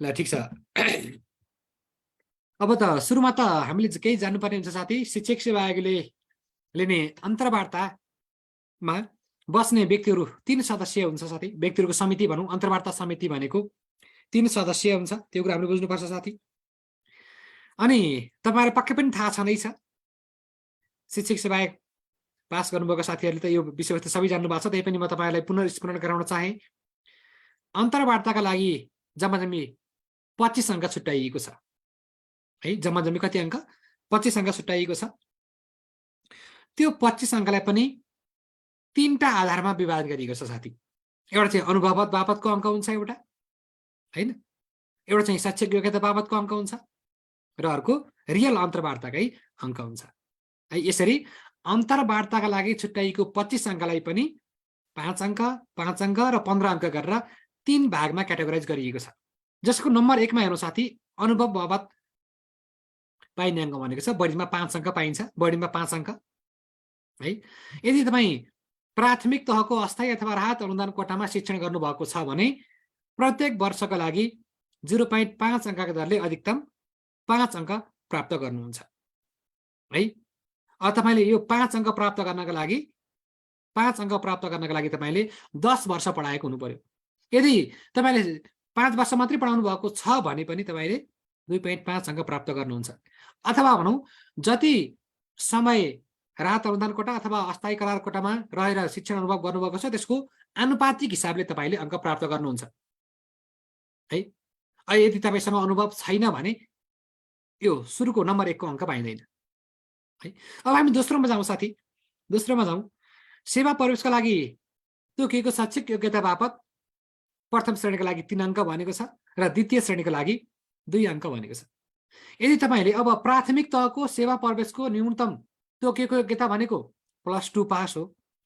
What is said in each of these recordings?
ल ठिक छ। अब त सुरुमा त हामीले केही जान्नुपर्ने हुन्छ साथी। शिक्षक सेवा आयोगले लिने अन्तर्वार्तामा बस्ने व्यक्तिहरू 3 सदस्य हुन्छ साथी। व्यक्तिहरूको समिति भनौँ, अन्तर्वार्ता समिति भनेको 3 सदस्य हुन्छ, त्यो कुरा हामीले बुझ्नुपर्छ साथी। अनि तपाईँहरू पक्कै पनि थाहा छँदैछ, शिक्षक सेवा आयोग पास गर्नुभएको साथीहरूले त यो विषयवस्तु सबै जान्नु भएको छ, त्यही पनि म तपाईँहरूलाई पुनर्स्मरण गराउन चाहे। अन्तर्वार्ताका लागि जम्माजम्मी 25 अङ्क छुट्याइएको छ है। जम्माजम्मी कति अङ्क? 25 अङ्क छुट्याइएको छ। त्यो 25 अङ्कलाई पनि 3टा आधारमा विभाजन गरिएको छ साथी। एउटा चाहिँ अनुभव बापतको अङ्क हुन्छ एउटा, हैन? एउटा चाहिँ शैक्षिक योग्यता बापतको अङ्क हुन्छ र अर्को रियल अन्तर्वार्ताकै अङ्क हुन्छ है। यसरी अन्तर्वार्ताका लागि छुट्याइएको 25 अङ्कलाई पनि 5 अङ्क, 5 अङ्क र 15 अङ्क गरेर 3 भागमा क्याटेगोराइज गरिएको छ। जसको नम्बर 1 मा हेर्नु साथी, अनुभव बापत पाइने अङ्क भनेको छ बढीमा 5 अङ्क पाइन्छ, बढीमा 5 अङ्क है। यदि तपाईँ प्राथमिक तहको अस्थायी अथवा राहत अनुदान कोटामा शिक्षण गर्नुभएको छ भने प्रत्येक वर्षका लागि 0.5 अङ्कका दरले अधिकतम 5 अङ्क प्राप्त गर्नुहुन्छ है। अब तपाईँले यो 5 अङ्क प्राप्त गर्नका लागि 5 अङ्क प्राप्त गर्नका लागि तपाईँले 10 वर्ष पढाएको हुनु पर्यो। यदि तपाईँले 5 वर्ष मात्रै पढाउनु भएको छ भने पनि तपाईँले 2.5 अङ्क प्राप्त गर्नुहुन्छ। अथवा भनौँ जति समय राहत अनुदान कोटा अथवा अस्थायी करार कोटामा रहेर शिक्षण अनुभव गर्नुभएको छ त्यसको आनुपातिक हिसाबले तपाईँले अङ्क प्राप्त गर्नुहुन्छ है। यदि तपाईँसँग अनुभव छैन भने यो सुरुको नम्बर 1 को अङ्क पाइँदैन है। अब हामी दोस्रोमा जाउँ साथी। दोस्रोमा जाउँ। सेवा प्रवेशका लागि तोकिएको शैक्षिक योग्यता बापत प्रथम श्रेणीका लागि 3 अङ्क भनेको छ र द्वितीय श्रेणीका लागि 2 अङ्क भनेको छ। यदि तपाईँले अब प्राथमिक तहको सेवा प्रवेशको न्यूनतम तोकिएको योग्यता भनेको +2 पास हो,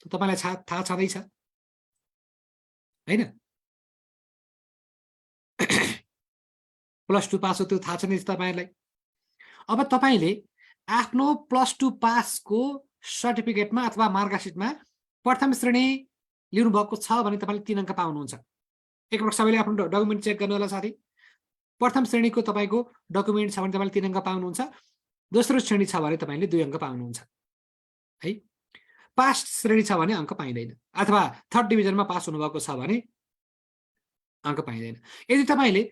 तपाईँलाई थाहा छँदैछ हैन? +2 पास हो, त्यो थाहा छ नि तपाईँलाई। अब तपाईँले आफ्नो +2 पासको सर्टिफिकेटमा अथवा मार्कसिटमा प्रथम श्रेणी लिनु भएको छ भने तपाईँले 3 अङ्क पाउनुहुन्छ। एकपटक सबैले आफ्नो डकुमेन्ट चेक गर्नु होला साथी। प्रथम श्रेणीको तपाईँको डकुमेन्ट छ भने तपाईँले 3 अङ्क पाउनुहुन्छ। दोस्रो श्रेणी छ भने तपाईँले 2 अङ्क पाउनुहुन्छ है। पास श्रेणी छ भने अङ्क पाइँदैन, अथवा थर्ड डिभिजनमा पास हुनुभएको छ भने अङ्क पाइँदैन। यदि तपाईँले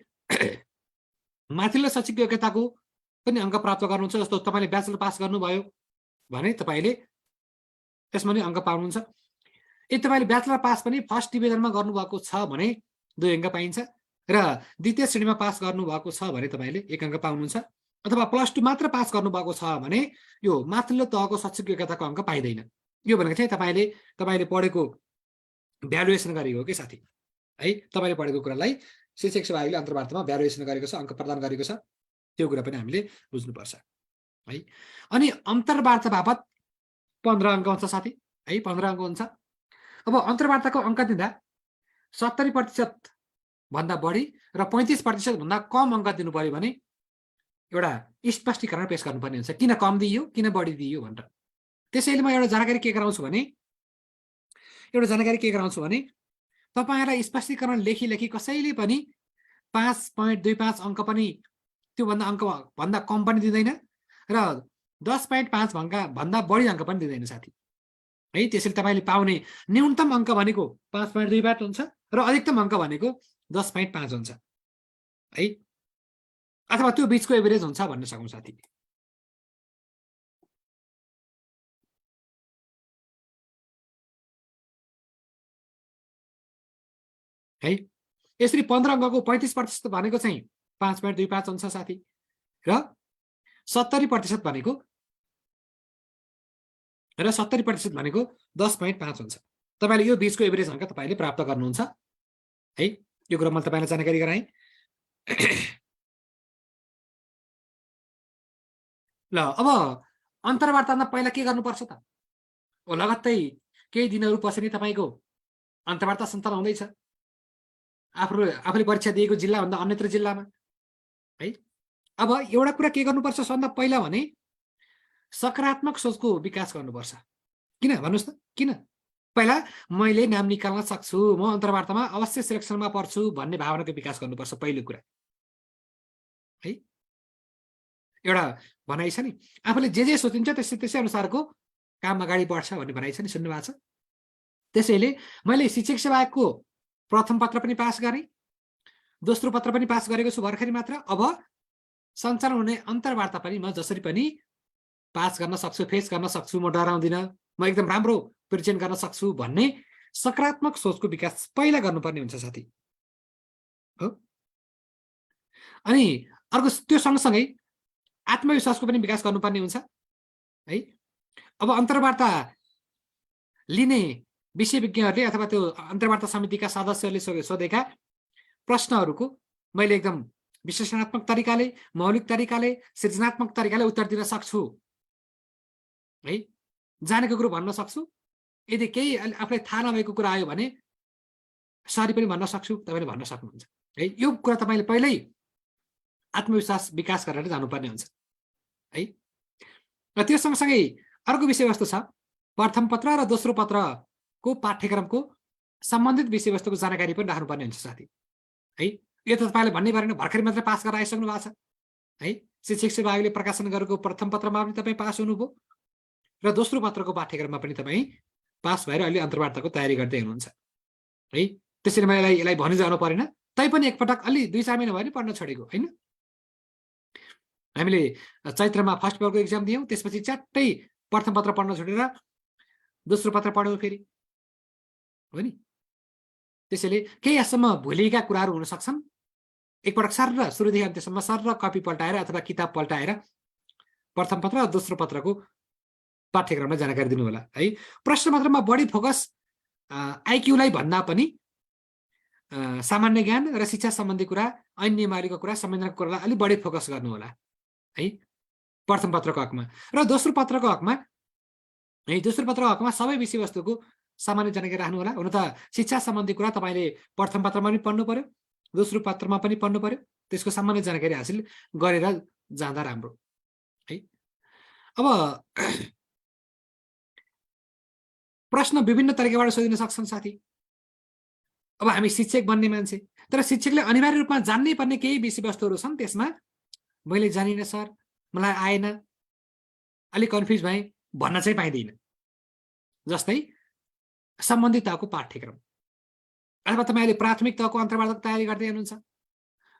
माथिल्लो शैक्षिक योग्यताको पनि अङ्क प्राप्त गर्नुहुन्छ, जस्तो तपाईँले ब्याचलर पास गर्नुभयो भने तपाईँले त्यसमा पनि अङ्क पाउनुहुन्छ। यदि तपाईँले ब्याचलर पास पनि फर्स्ट डिभिजनमा गर्नुभएको छ भने 2 अङ्क पाइन्छ र द्वितीय श्रेणीमा पास गर्नुभएको छ भने तपाईँले 1 अङ्क पाउनुहुन्छ। अथवा +2 मात्र पास गर्नुभएको छ भने यो माथिल्लो तहको शैक्षिक योग्यताको अङ्क पाइँदैन। यो भनेको चाहिँ तपाईँले पढेको भ्यालुएसन गरेको हो कि साथी है। तपाईँले पढेको कुरालाई शिक्षक सेवा आयोगले अन्तर्वार्तामा भ्यालुएसन गरेको छ, अङ्क प्रदान गरेको छ, त्यो कुरा पनि हामीले बुझ्नुपर्छ है। अनि अन्तर्वार्ता बापत 15 अङ्क हुन्छ साथी है, 15 अङ्क हुन्छ। अब अन्तर्वार्ताको अङ्क दिँदा 70% भन्दा बढी र 35% भन्दा कम अङ्क दिनु पर्यो भने एउटा स्पष्टीकरण पेश गर्नुपर्ने हुन्छ, किन कम दिइयो किन बढी दिइयो भनेर। त्यसैले म एउटा जानकारी के गराउँछु भने तपाईँहरूलाई स्पष्टीकरण लेखी कसैले पनि 5.25 अङ्क पनि त्योभन्दा अङ्क भन्दा कम पनि दिँदैन र 10.5 भन्दा बढी अङ्क पनि दिँदैन साथी है। त्यसैले तपाईँले पाउने न्यूनतम अङ्क भनेको 5.25 हुन्छ र अधिकतम अङ्क भनेको 10.5 हुन्छ है, अथवा त्यो बीचको एभरेज हुन्छ भन्न सकौँ साथी है। यसरी 15 अङ्कको 35% भनेको चाहिँ 5.25 हुन्छ साथी र 70% भनेको 10.5 हुन्छ। तपाईँले यो बीचको एभरेज अङ्क तपाईँले प्राप्त गर्नुहुन्छ है। यो कुरा मैले तपाईँलाई जानकारी गराएँ। ल अब अन्तर्वार्तामा पहिला के गर्नुपर्छ त? लगत्तै केही दिनहरू पछि नै तपाईँको अन्तर्वार्ता सञ्चालन हुँदैछ आफूले परीक्षा दिएको जिल्लाभन्दा अन्यत्र जिल्लामा है। अब एउटा कुरा के गर्नुपर्छ सबभन्दा पहिला भने सकारात्मक सोचको विकास गर्नुपर्छ। किन भन्नुहोस् त? किन? पहिला मैले नाम निकाल्न सक्छु, म अन्तर्वार्तामा अवश्य सिलेक्सनमा पर्छु भन्ने भावनाको विकास गर्नुपर्छ पहिलो कुरा है। एउटा भनाइ छ नि, आफूले जे सोचिन्छ त्यसै अनुसारको काम अगाडि बढ्छ भन्ने भनाइ छ नि, सुन्नु भएको छ। त्यसैले मैले शिक्षक सेवाको प्रथम पत्र पनि पास गरेँ, दोस्रो पत्र पनि पास गरेको छु भर्खरै मात्र। अब सञ्चालन हुने अन्तर्वार्ता पनि म जसरी पनि पास गर्न सक्छु, फेस गर्न सक्छु, म डराउँदिनँ, म एकदम राम्रो प्रेजेन्ट गर्न सक्छु भन्ने सकारात्मक सोचको विकास पहिला गर्नुपर्ने हुन्छ साथी हो। अनि अर्को त्यो सँगसँगै आत्मविश्वासको पनि विकास गर्नुपर्ने हुन्छ है। अब अन्तर्वार्ता लिने विषयविज्ञहरूले अथवा त्यो अन्तर्वार्ता समितिका सदस्यहरूले सोधेका प्रश्नहरूको मैले एकदम विश्लेषणात्मक तरिकाले, मौलिक तरिकाले, सृजनात्मक तरिकाले उत्तर दिन सक्छु है। जानेको कुरो भन्न सक्छु। यदि केही आफूलाई थाहा नभएको कुरा आयो भने सरी पनि भन्न सक्छु, तपाईँले भन्न सक्नुहुन्छ है। यो कुरा तपाईँले पहिल्यै आत्मविश्वास विकास गरेर जानुपर्ने हुन्छ है। र त्यो सँगसँगै अर्को विषयवस्तु छ, प्रथम पत्र र दोस्रो पत्रको पाठ्यक्रमको सम्बन्धित विषयवस्तुको जानकारी पनि राख्नुपर्ने हुन्छ साथी है। यो त तपाईँले भन्नै परेन, भर्खरै मात्र पास गरेर आइसक्नु भएको छ है। शिक्षक सेवा आयोगले प्रकाशन गरेको प्रथम पत्रमा पनि तपाईँ पास हुनुभयो र दोस्रो पत्रको पाठ्यक्रममा पनि तपाईँ पास भएर अहिले अन्तर्वार्ताको तयारी गर्दै हुनुहुन्छ है। त्यसैले मैले यसलाई भनिजानु परेन, तैपनि एकपटक अलि 2-4 महिना भयो नि पढ्न छोडेको होइन। हामीले चैत्रमा फर्स्ट पेपरको एक्जाम दियौँ, त्यसपछि च्याट्टै प्रथम पत्र पढ्न छोडेर दोस्रो पत्र पढ्यौँ फेरि हो नि। त्यसैले केही हदसम्म भुलिएका कुराहरू हुन सक्छन्। एकपटक सर र सुरुदेखि अन्त्यसम्म सर र कपी पल्टाएर अथवा किताब पल्टाएर प्रथम पत्र र दोस्रो पत्रको पाठ्यक्रमलाई जानकारी दिनु होला है। प्रश्न पत्रमा बढी फोकस आइक्यूलाई भन्दा पनि सामान्य ज्ञान र शिक्षा सम्बन्धी कुरा, ऐन नियमावलीको कुरा, संवैधानिक कुरालाई अलिक बढी फोकस गर्नु होला है प्रथम पत्रको हकमा। र दोस्रो पत्रको हकमा है, दोस्रो पत्रको हकमा सबै विषयवस्तुको सामान्य जानकारी राख्नु होला। हुन त शिक्षा सम्बन्धी कुरा तपाईँले प्रथम पत्रमा पनि पढ्नु पर्यो, दोस्रो पत्रमा पनि पढ्नु पर्यो, त्यसको सामान्य जानकारी हासिल गरेर जाँदा राम्रो है। अब प्रश्न विभिन्न तरिकाबाट सोधिन सक्छन् साथी। अब हामी शिक्षक बन्ने मान्छे, तर शिक्षकले अनिवार्य रूपमा जान्नै पर्ने केही विषयवस्तुहरू छन्, त्यसमा मैले जानिनँ सर, मलाई आएन, अलिक कन्फ्युज भएँ भन्न चाहिँ पाइँदैन। जस्तै सम्बन्धित तहको पाठ्यक्रम, अथवा तपाईँले प्राथमिक तहको अन्तर्वार्ताको तयारी गर्दै हुनुहुन्छ,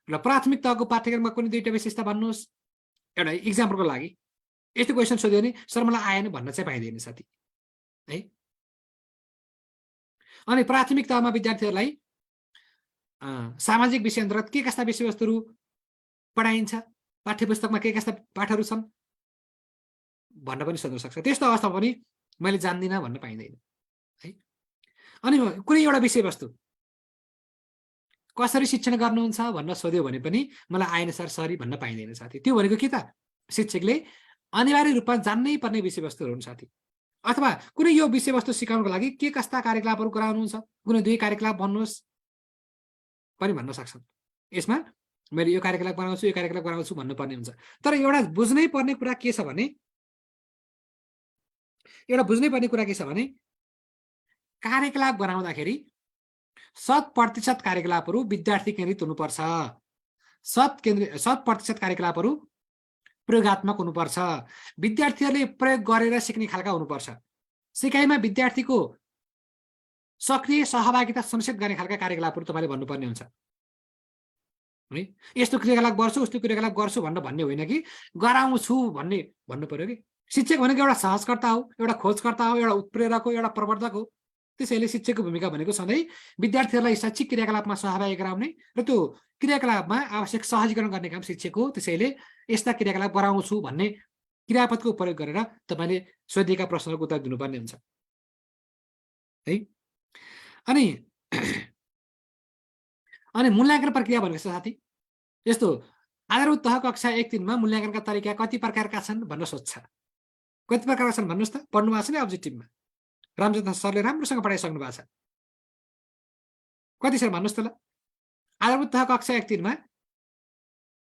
ल प्राथमिक तहको पाठ्यक्रममा कुनै 2टा विशेषता भन्नुहोस्। एउटा इक्जाम्पलको लागि यस्तो क्वेसन सोध्यो भने सर मलाई आएन भन्न चाहिँ पाइँदैन साथी है। अनि प्राथमिक तहमा विद्यार्थीहरूलाई सामाजिक विषय अन्तर्गत के कस्ता विषयवस्तुहरू पढाइन्छ, पाठ्यपुस्तकमा के कस्ता पाठहरू छन् भन्न पनि सोध्न सक्छ। त्यस्तो अवस्थामा पनि मैले जान्दिनँ भन्न पाइँदैन है। अनि कुनै एउटा विषयवस्तु कसरी शिक्षण गर्नुहुन्छ भन्न सोध्यो भने पनि मलाई आएन सर, सरी भन्न पाइँदैन साथी। त्यो भनेको के त, शिक्षकले अनिवार्य रूपमा जान्नै पर्ने विषयवस्तुहरू हुन् साथी। अथवा कुनै यो विषयवस्तु सिकाउनको लागि के कस्ता कार्यकलापहरू गराउनुहुन्छ, कुनै 2 कार्यकलाप भन्नुहोस् पनि भन्न सक्छन्। यसमा मैले यो कार्यकलाप गराउँछु, यो कार्यकलाप गराउँछु भन्नुपर्ने हुन्छ। तर एउटा बुझ्नै पर्ने कुरा के छ भने कार्यकलाप गराउँदाखेरि 100% कार्यकलापहरू विद्यार्थी केन्द्रित हुनुपर्छ। 100% कार्यकलापहरू प्रयोगात्मक हुनुपर्छ। विद्यार्थीहरूले प्रयोग गरेर सिक्ने खालका हुनुपर्छ। सिकाइमा विद्यार्थीको सक्रिय सहभागिता सुनिश्चित गर्ने खालका कार्यकलापहरू तपाईँले भन्नुपर्ने हुन्छ है। यस्तो क्रियाकलाप गर्छु, उस्तो क्रियाकलाप गर्छु भन्ने होइन कि गराउँछु भन्नु पर्यो कि। शिक्षक भनेको एउटा सहजकर्ता हो, एउटा खोजकर्ता हो, एउटा उत्प्रेरक हो, एउटा प्रवर्धक हो। त्यसैले शिक्षकको भूमिका भनेको सधैँ विद्यार्थीहरूलाई शैक्षिक क्रियाकलापमा सहभागी गराउने र त्यो क्रियाकलापमा आवश्यक सहजीकरण गर्ने काम शिक्षक हो। त्यसैले यस्ता क्रियाकलाप गराउँछु भन्ने क्रियापदको प्रयोग गरेर तपाईँले सोधिएका प्रश्नहरूको उत्तर दिनुपर्ने हुन्छ है। अनि मूल्याङ्कन प्रक्रिया भनेको साथी यस्तो आधारभूत तह कक्षा 1-3मा मूल्याङ्कनका तरिका कति प्रकारका छन् भन्न सोध्छ। कति प्रकारका छन् भन्नुहोस् त, पढ्नु भएको छ नि अब्जेक्टिभमा, रामचन्द्र सरले राम्रोसँग पढाइसक्नु भएको छ। कति छ भन्नुहोस् त ल। आधारभूत तह कक्षा 1-3मा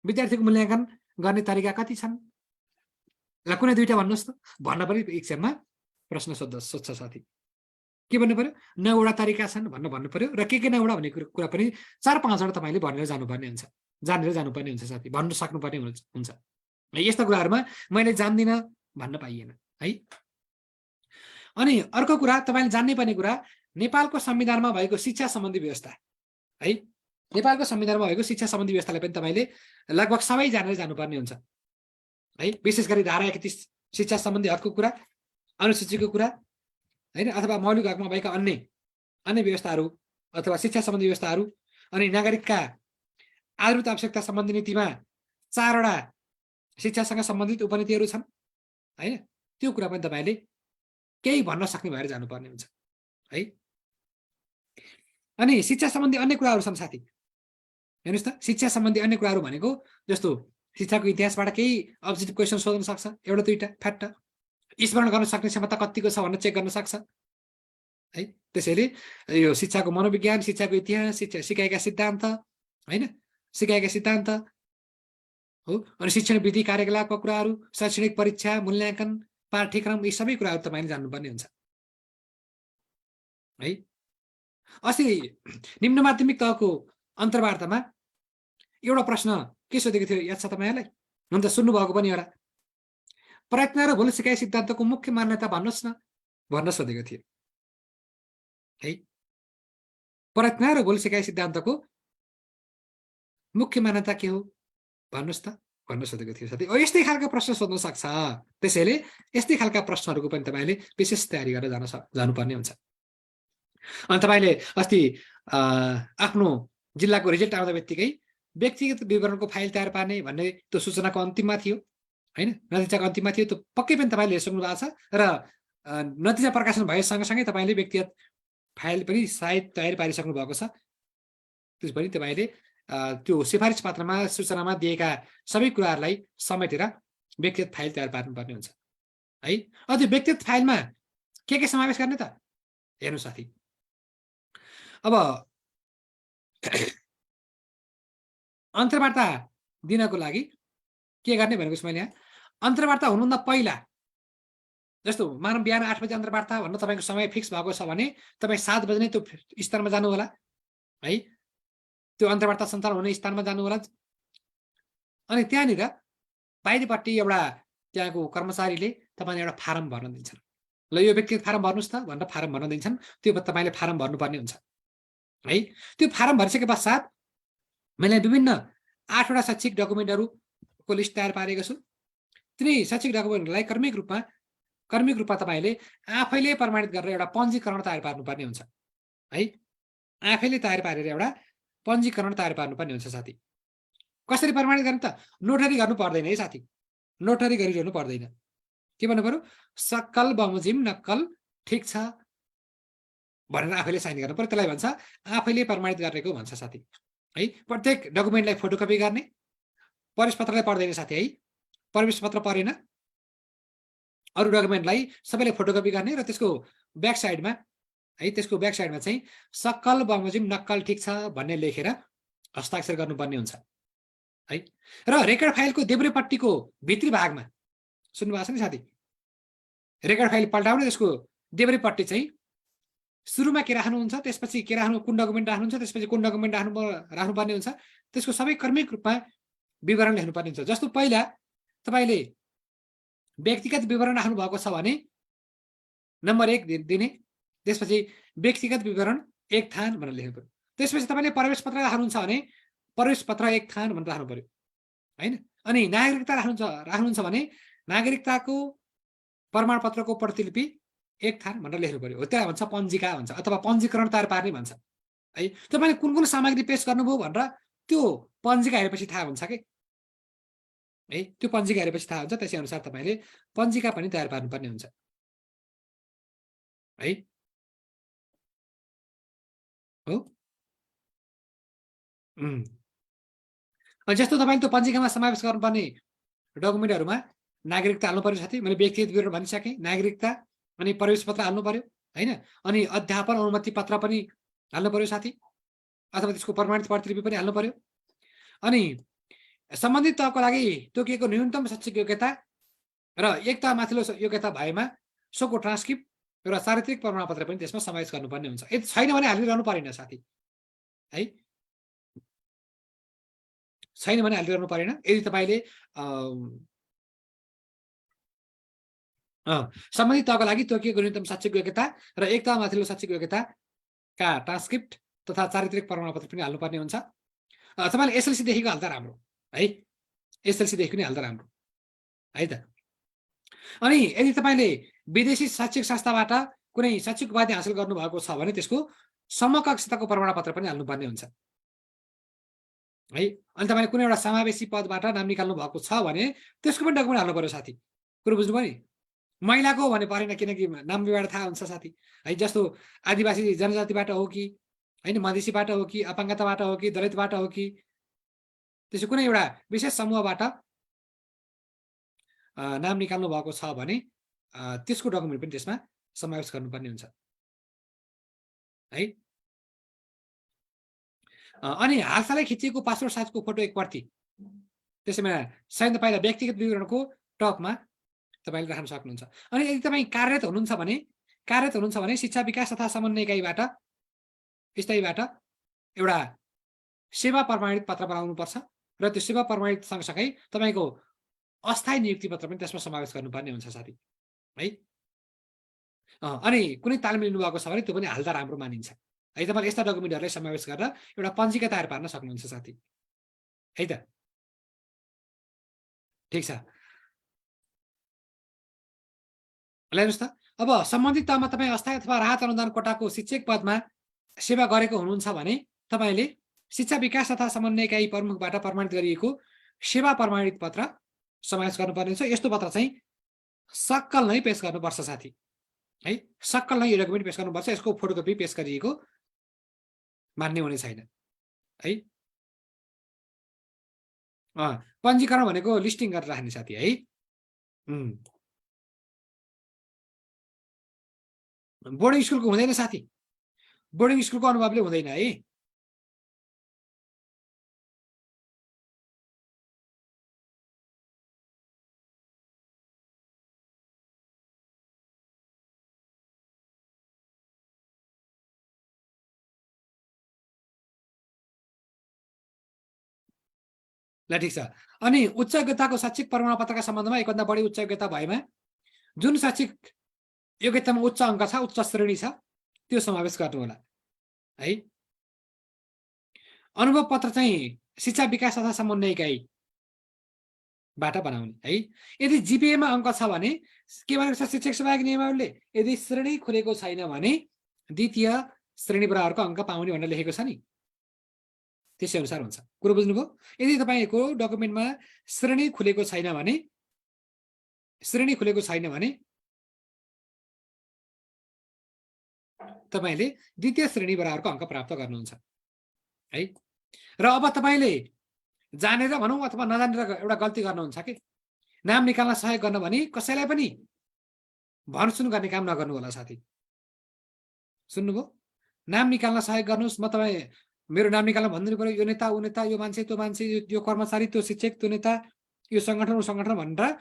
विद्यार्थीको मूल्याङ्कन गर्ने तरिका कति छन् ल, कुनै 2टा भन्नुहोस् त भन्न पनि एक्जाममा प्रश्न सोध्छ साथी। के भन्नु पर्यो, 9वटा तरिका छन् भन्नु पर्यो र के 9वटा भन्ने कुरा पनि 4-5वटा तपाईँले भनेर जानुपर्ने हुन्छ जानेर जानुपर्ने हुन्छ साथी, भन्न सक्नुपर्ने हुन्छ। यस्ता कुराहरूमा मैले जान्दिनँ भन्न पाइएन है। अनि अर्को कुरा तपाईँले जान्नै पर्ने कुरा, नेपालको संविधानमा भएको शिक्षा सम्बन्धी व्यवस्था है, नेपालको संविधानमा भएको शिक्षा सम्बन्धी व्यवस्थालाई पनि तपाईँले लगभग सबै जानेर जानुपर्ने हुन्छ है। विशेष गरी धारा 31 शिक्षा सम्बन्धी हकको कुरा, अनुसूचीको कुरा होइन, अथवा मौलिक हकमा भएका अन्य व्यवस्थाहरू अथवा शिक्षा सम्बन्धी व्यवस्थाहरू, अनि नागरिकका आधारभूत आवश्यकता सम्बन्धी नीतिमा 4वटा शिक्षासँग सम्बन्धित उपनीतिहरू छन् होइन। त्यो कुरा पनि तपाईँले केही भन्न सक्ने भएर जानुपर्ने हुन्छ है। अनि शिक्षा सम्बन्धी अन्य कुराहरू छन् साथी, हेर्नुहोस् त, शिक्षा सम्बन्धी अन्य कुराहरू भनेको जस्तो शिक्षाको इतिहासबाट केही अब्जेक्टिभ क्वेसन सोध्न सक्छ, एउटा दुईटा फ्याट्ट, स्मरण गर्न सक्ने क्षमता कतिको छ भनेर चेक गर्न सक्छ है। त्यसैले यो शिक्षाको मनोविज्ञान, शिक्षाको इतिहास, सिकाएका सिद्धान्त होइन, सिकाएका सिद्धान्त हो, अनि शिक्षण विधि कार्यकलापका कुराहरू, शैक्षणिक परीक्षा, मूल्याङ्कन, पाठ्यक्रम, यी सबै कुराहरू तपाईँले जान्नुपर्ने हुन्छ है। अस्ति निम्न माध्यमिक तहको अन्तर्वार्तामा एउटा प्रश्न के सोधेको थियो याद छ तपाईँहरूलाई? हुन त सुन्नुभएको पनि होला। प्रयत्न र भुल सिकाइ सिद्धान्तको मुख्य मान्यता भन्नुहोस् न भन्न सोधेको थियो है। प्रयत्न र भुल सिकाइ सिद्धान्तको मुख्य मान्यता के हो भन्नुहोस् त भन्न सोधेको थियो साथी। यस्तै खालका प्रश्न सोध्न सक्छ। त्यसैले यस्तै खालका प्रश्नहरूको पनि तपाईँले विशेष तयारी गरेर जानुपर्ने हुन्छ। अनि तपाईँले अस्ति आफ्नो जिल्लाको रिजल्ट आउँदा बित्तिकै व्यक्तिगत विवरणको फाइल तयार पार्ने भन्ने त्यो सूचनाको अन्तिममा थियो होइन, नतिजाको अन्तिममा थियो। त्यो पक्कै पनि तपाईँले हेरिसक्नु भएको छ र नतिजा प्रकाशन भए सँगसँगै तपाईँले व्यक्तिगत फाइल पनि सायद तयारी पारिसक्नु भएको छ। त्यस पनि तपाईँले त्यो सिफारिस पत्रमा सूचनामा दिएका सबै कुराहरूलाई समेटेर व्यक्तिगत फाइल तयार पार्नुपर्ने हुन्छ है। त्यो व्यक्तिगत फाइलमा के समावेश गर्ने त हेर्नु साथी। अब अन्तर्वार्ता दिनको लागि के गर्ने भनेको छु मैले यहाँ। अन्तर्वार्ता हुनुभन्दा पहिला जस्तो मानव बिहान 8 बजे अन्तर्वार्ता भन्न तपाईँको समय फिक्स भएको छ भने तपाईँ 7 बजे नै त्यो स्थानमा जानु होला है, त्यो अन्तर्वार्ता सञ्चालन हुने स्थानमा जानु होला। अनि त्यहाँनिर बाहिरपट्टि एउटा त्यहाँको कर्मचारीले तपाईँले एउटा फारम भर्न दिन्छन्। ल यो व्यक्तिगत फारम भर्नुहोस् त भनेर फारम भर्न दिन्छन्। त्यो तपाईँले फारम भर्नुपर्ने हुन्छ है। त्यो फारम भरिसके पश्चात मैले विभिन्न 8वटा शैक्षिक डकुमेन्टहरूको लिस्ट तयार पारेको छु। तिनै शैक्षिक डकुमेन्टहरूलाई क्रमिक रूपमा तपाईँले आफैले प्रमाणित गरेर एउटा पञ्जीकरण तयार पार्नुपर्ने हुन्छ है। आफैले तयार पारेर एउटा पञ्जीकरण तयार पार्नुपर्ने हुन्छ साथी। कसरी प्रमाणित गर्ने त? नोटरी गर्नु पर्दैन है साथी, नोटरी गरिरहनु पर्दैन। के भन्नु पर्यो? सक्कल बमोजिम नक्कल ठिक छ भनेर आफैले साइन गर्नु पर्यो। त्यसलाई भन्छ आफैले प्रमाणित गरेको भन्छ साथी है। प्रत्येक डकुमेन्टलाई फोटोकपी गर्ने। प्रवेश पत्रलाई पर्दैन साथी है, प्रवेश पत्र परेन। अरू डकुमेन्टलाई सबैले फोटोकपी गर्ने र त्यसको ब्याक साइडमा है, त्यसको ब्याक साइडमा चाहिँ सक्कल बमोजिम नक्कल ठिक छ भन्ने लेखेर हस्ताक्षर गर्नुपर्ने हुन्छ है। र रेकर्ड फाइलको देब्रेपट्टिको भित्री भागमा सुन्नुभएको छ नि साथी, रेकर्ड फाइल पल्टाउने त्यसको देब्रेपट्टि चाहिँ सुरुमा के राख्नुहुन्छ, त्यसपछि के राख्नु, कुन डकुमेन्ट राख्नुहुन्छ, त्यसपछि कुन डकुमेन्ट राख्नुपर्ने हुन्छ, त्यसको सबै क्रमिक रूपमा विवरण लेख्नुपर्ने हुन्छ। जस्तो पहिला तपाईँले व्यक्तिगत विवरण राख्नु भएको छ भने नम्बर 1 दिने, त्यसपछि व्यक्तिगत विवरण 1 थान भनेर लेख्नु पर्यो। त्यसपछि तपाईँले प्रवेश पत्र राख्नुहुन्छ भने प्रवेश पत्र 1 थान भनेर राख्नु पर्यो होइन। अनि नागरिकता राख्नुहुन्छ भने नागरिकताको प्रमाणपत्रको प्रतिलिपि 1 थान भनेर लेख्नु पर्यो। हो, त्यसलाई भन्छ पञ्जिका भन्छ अथवा पञ्जीकरण तयार पार्ने भन्छ है। तपाईँले कुन कुन सामग्री पेश गर्नुभयो भनेर त्यो पञ्जिका हेरेपछि थाहा हुन्छ कि है। त्यो पञ्जिका हेरेपछि थाहा हुन्छ। त्यसै अनुसार तपाईँले पञ्जिका पनि तयार पार्नुपर्ने हुन्छ है। हो, जस्तो तपाईँले त्यो पञ्जिकामा समावेश गर्नुपर्ने डकुमेन्टहरूमा नागरिकता हाल्नु पर्यो साथी। मैले व्यक्तिगत विवरण भनिसकेँ, नागरिकता, अनि प्रवेश पत्र हाल्नु पर्यो होइन। अनि अध्यापन अनुमति पत्र पनि हाल्नु पर्यो साथी, अथवा त्यसको प्रमाणित प्रतिलिपि पनि हाल्नु पर्यो। अनि सम्बन्धित तहको लागि तोकिएको न्यूनतम शैक्षिक योग्यता र 1 तह माथिल्लो योग्यता भएमा सोको ट्रान्सक्रिप्ट र चारित्रिक प्रमाणपत्र पनि त्यसमा समावेश गर्नुपर्ने हुन्छ। यदि छैन भने हालिरहनु परेन साथी है। छैन भने हालिदिनु परेन। यदि तपाईँले सम्बन्धित तहका लागि तोकिएको न्यूनतम शैक्षिक योग्यता र एक तह माथिल्लो शैक्षिक योग्यताका ट्रान्सक्रिप्ट तथा चारित्रिक प्रमाणपत्र पनि हाल्नुपर्ने हुन्छ। तपाईँले एसएलसी देखिको हाल्दा राम्रो है, एसएलसी देखिको नै हाल्दा राम्रो है त। अनि यदि तपाईँले विदेशी शैक्षिक संस्थाबाट कुनै शैक्षिक उपाधि हासिल गर्नुभएको छ भने त्यसको समकक्षताको प्रमाणपत्र पनि हाल्नुपर्ने हुन्छ है। अनि तपाईँले कुनै एउटा समावेशी पदबाट नाम निकाल्नु भएको छ भने त्यसको पनि डकुमेन्ट हाल्नु पर्यो साथी। कुरो बुझ्नुभयो नि? महिलाको भने परेन, किनकि नामबाट थाहा हुन्छ साथी है। जस्तो आदिवासी जनजातिबाट हो कि होइन, मधेसीबाट हो कि, अपाङ्गताबाट हो कि, दलितबाट हो कि, त्यसो कुनै एउटा विशेष समूहबाट नाम निकाल्नु भएको छ भने त्यसको डकुमेन्ट पनि त्यसमा समावेश गर्नुपर्ने हुन्छ है। अनि हालसालै खिचिएको पासपोर्ट साइजको फोटो एक प्रति, त्यसैमा सायद पहिला व्यक्तिगत विवरणको टपमा तपाईँले राख्न सक्नुहुन्छ। अनि यदि तपाईँ कार्यरत हुनुहुन्छ भने शिक्षा विकास तथा समन्वय इकाइबाट स्थायीबाट एउटा सेवा प्रमाणित पत्र बनाउनुपर्छ र त्यो सेवा प्रमाणित सँगसँगै तपाईँको अस्थायी नियुक्ति पत्र पनि त्यसमा समावेश गर्नुपर्ने हुन्छ साथी है। अनि कुनै तालिम लिनुभएको छ भने त्यो पनि हाल्दा राम्रो मानिन्छ है। तपाईँले यस्ता डकुमेन्टहरूलाई समावेश गरेर एउटा पञ्जिका तयार पार्न सक्नुहुन्छ साथी है त। ठिक छ, हेर्नुहोस् त। अब सम्बन्धित तहमा तपाईँ अस्थायी अथवा राहत अनुदान कोटाको शिक्षक पदमा सेवा गरेको हुनुहुन्छ भने तपाईँले शिक्षा विकास तथा समन्वय इकाइ प्रमुखबाट प्रमाणित गरिएको सेवा प्रमाणित पत्र समावेश गर्नुपर्ने हुन्छ। यस्तो पत्र चाहिँ सक्कल नै पेश गर्नुपर्छ साथी है। सक्कल नै यो डकुमेन्ट पेश गर्नुपर्छ। यसको फोटोकपी पेश गरिएको मान्ने हुने छैन है। पञ्जीकरण भनेको लिस्टिङ गरेर राख्ने साथी है। बोर्डिङ स्कुलको हुँदैन साथी, बोर्डिङ स्कुलको अनुभवले हुँदैन है। ल ठिक छ। अनि उच्च योग्यताको शैक्षिक प्रमाणपत्रका सम्बन्धमा एकभन्दा बढी उच्च योग्यता भएमा जुन शैक्षिक योग्यतामा उच्च अङ्क छ, उच्च श्रेणी छ, त्यो समावेश गर्नु होला है। अनुभव पत्र चाहिँ शिक्षा विकास तथा समन्वय इकाइबाट बनाउने है। यदि जिपिएमा अङ्क छ भने के भनेको छ शिक्षक सेवाको नियमावलीले, यदि श्रेणी खुलेको छैन भने द्वितीय श्रेणी बराबरको अङ्क पाउने भनेर लेखेको छ नि, त्यसै अनुसार हुन्छ। कुरो बुझ्नुभयो? यदि तपाईँको डकुमेन्टमा श्रेणी खुलेको छैन भने तपाईँले द्वितीय श्रेणी बराबरको अङ्क प्राप्त गर्नुहुन्छ है। र अब तपाईँले जानेर भनौँ अथवा नजानेर एउटा गल्ती गर्नुहुन्छ कि नाम निकाल्न सहयोग गर्न भने कसैलाई पनि भनसुन गर्ने काम नगर्नु होला साथी। सुन्नुभयो? नाम निकाल्न सहयोग गर्नुहोस्, म तपाईँ मेरो नाम निकाल्न भनिदिनु पर्यो, यो नेता ऊ नेता, यो मान्छे त्यो मान्छे, यो कर्मचारी त्यो शिक्षक त्यो नेता, यो सङ्गठन ऊ सङ्गठन भनेर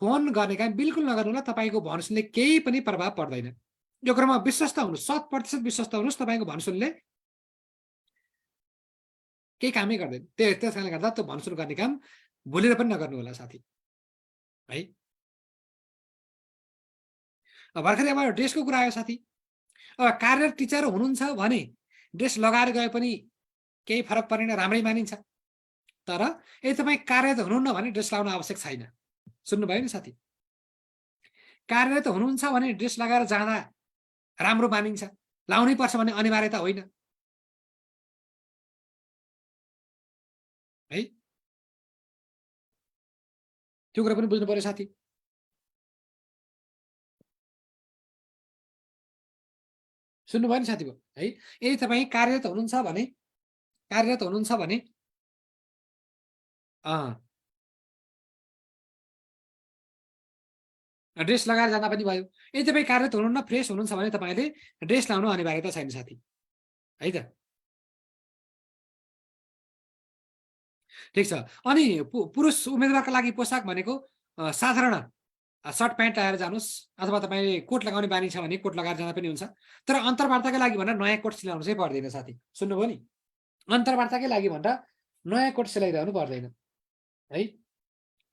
फोन गर्ने काम बिल्कुल नगर्नु होला। तपाईँको भनसुनले केही पनि प्रभाव पर्दैन। यो कुरामा विश्वस्त हुनुहोस्, 100% विश्वस्त हुनुहोस्। तपाईँको भनसुनले केही कामै गर्दैन। त्यस कारणले गर्दा त्यो भनसुन गर्ने काम भुलेर पनि नगर्नु होला साथी है। भर्खरै अब ड्रेसको कुरा आयो साथी। अब कार्यरत टिचर हुनुहुन्छ भने ड्रेस लगाएर गए पनि केही फरक परेन, राम्रै मानिन्छ। तर यदि तपाईँ कार्यरत हुनुहुन्न भने ड्रेस लगाउन आवश्यक छैन। सुन्नुभयो नि साथी? कार्यरत हुनुहुन्छ भने ड्रेस लगाएर जाँदा राम्रो मानिन्छ, लाउनै पर्छ भन्ने अनिवार्यता होइन है। त्यो कुरा पनि बुझ्नु पर्यो साथी। सुन्नुभयो नि साथीको है? यदि तपाईँ कार्यरत हुनुहुन्छ भने ड्रेस लगाएर जाँदा पनि भयो। यदि तपाईँ कार्यरत हुनुहुन्न, फ्रेस हुनुहुन्छ भने तपाईँले ड्रेस लाउनु अनिवार्यता छैन साथी है त। ठिक छ। अनि पुरुष उम्मेदवारका लागि पोसाक भनेको साधारण सर्ट प्यान्ट लगाएर जानुहोस्, अथवा तपाईँले कोट लगाउने बानी छ भने कोट लगाएर जाँदा पनि हुन्छ। तर अन्तर्वार्ताकै लागि भनेर नयाँ कोट सिलाउनु चाहिँ पर्दैन साथी। सुन्नुभयो नि? अन्तर्वार्ताकै लागि भनेर नयाँ कोट सिलाइरहनु पर्दैन है।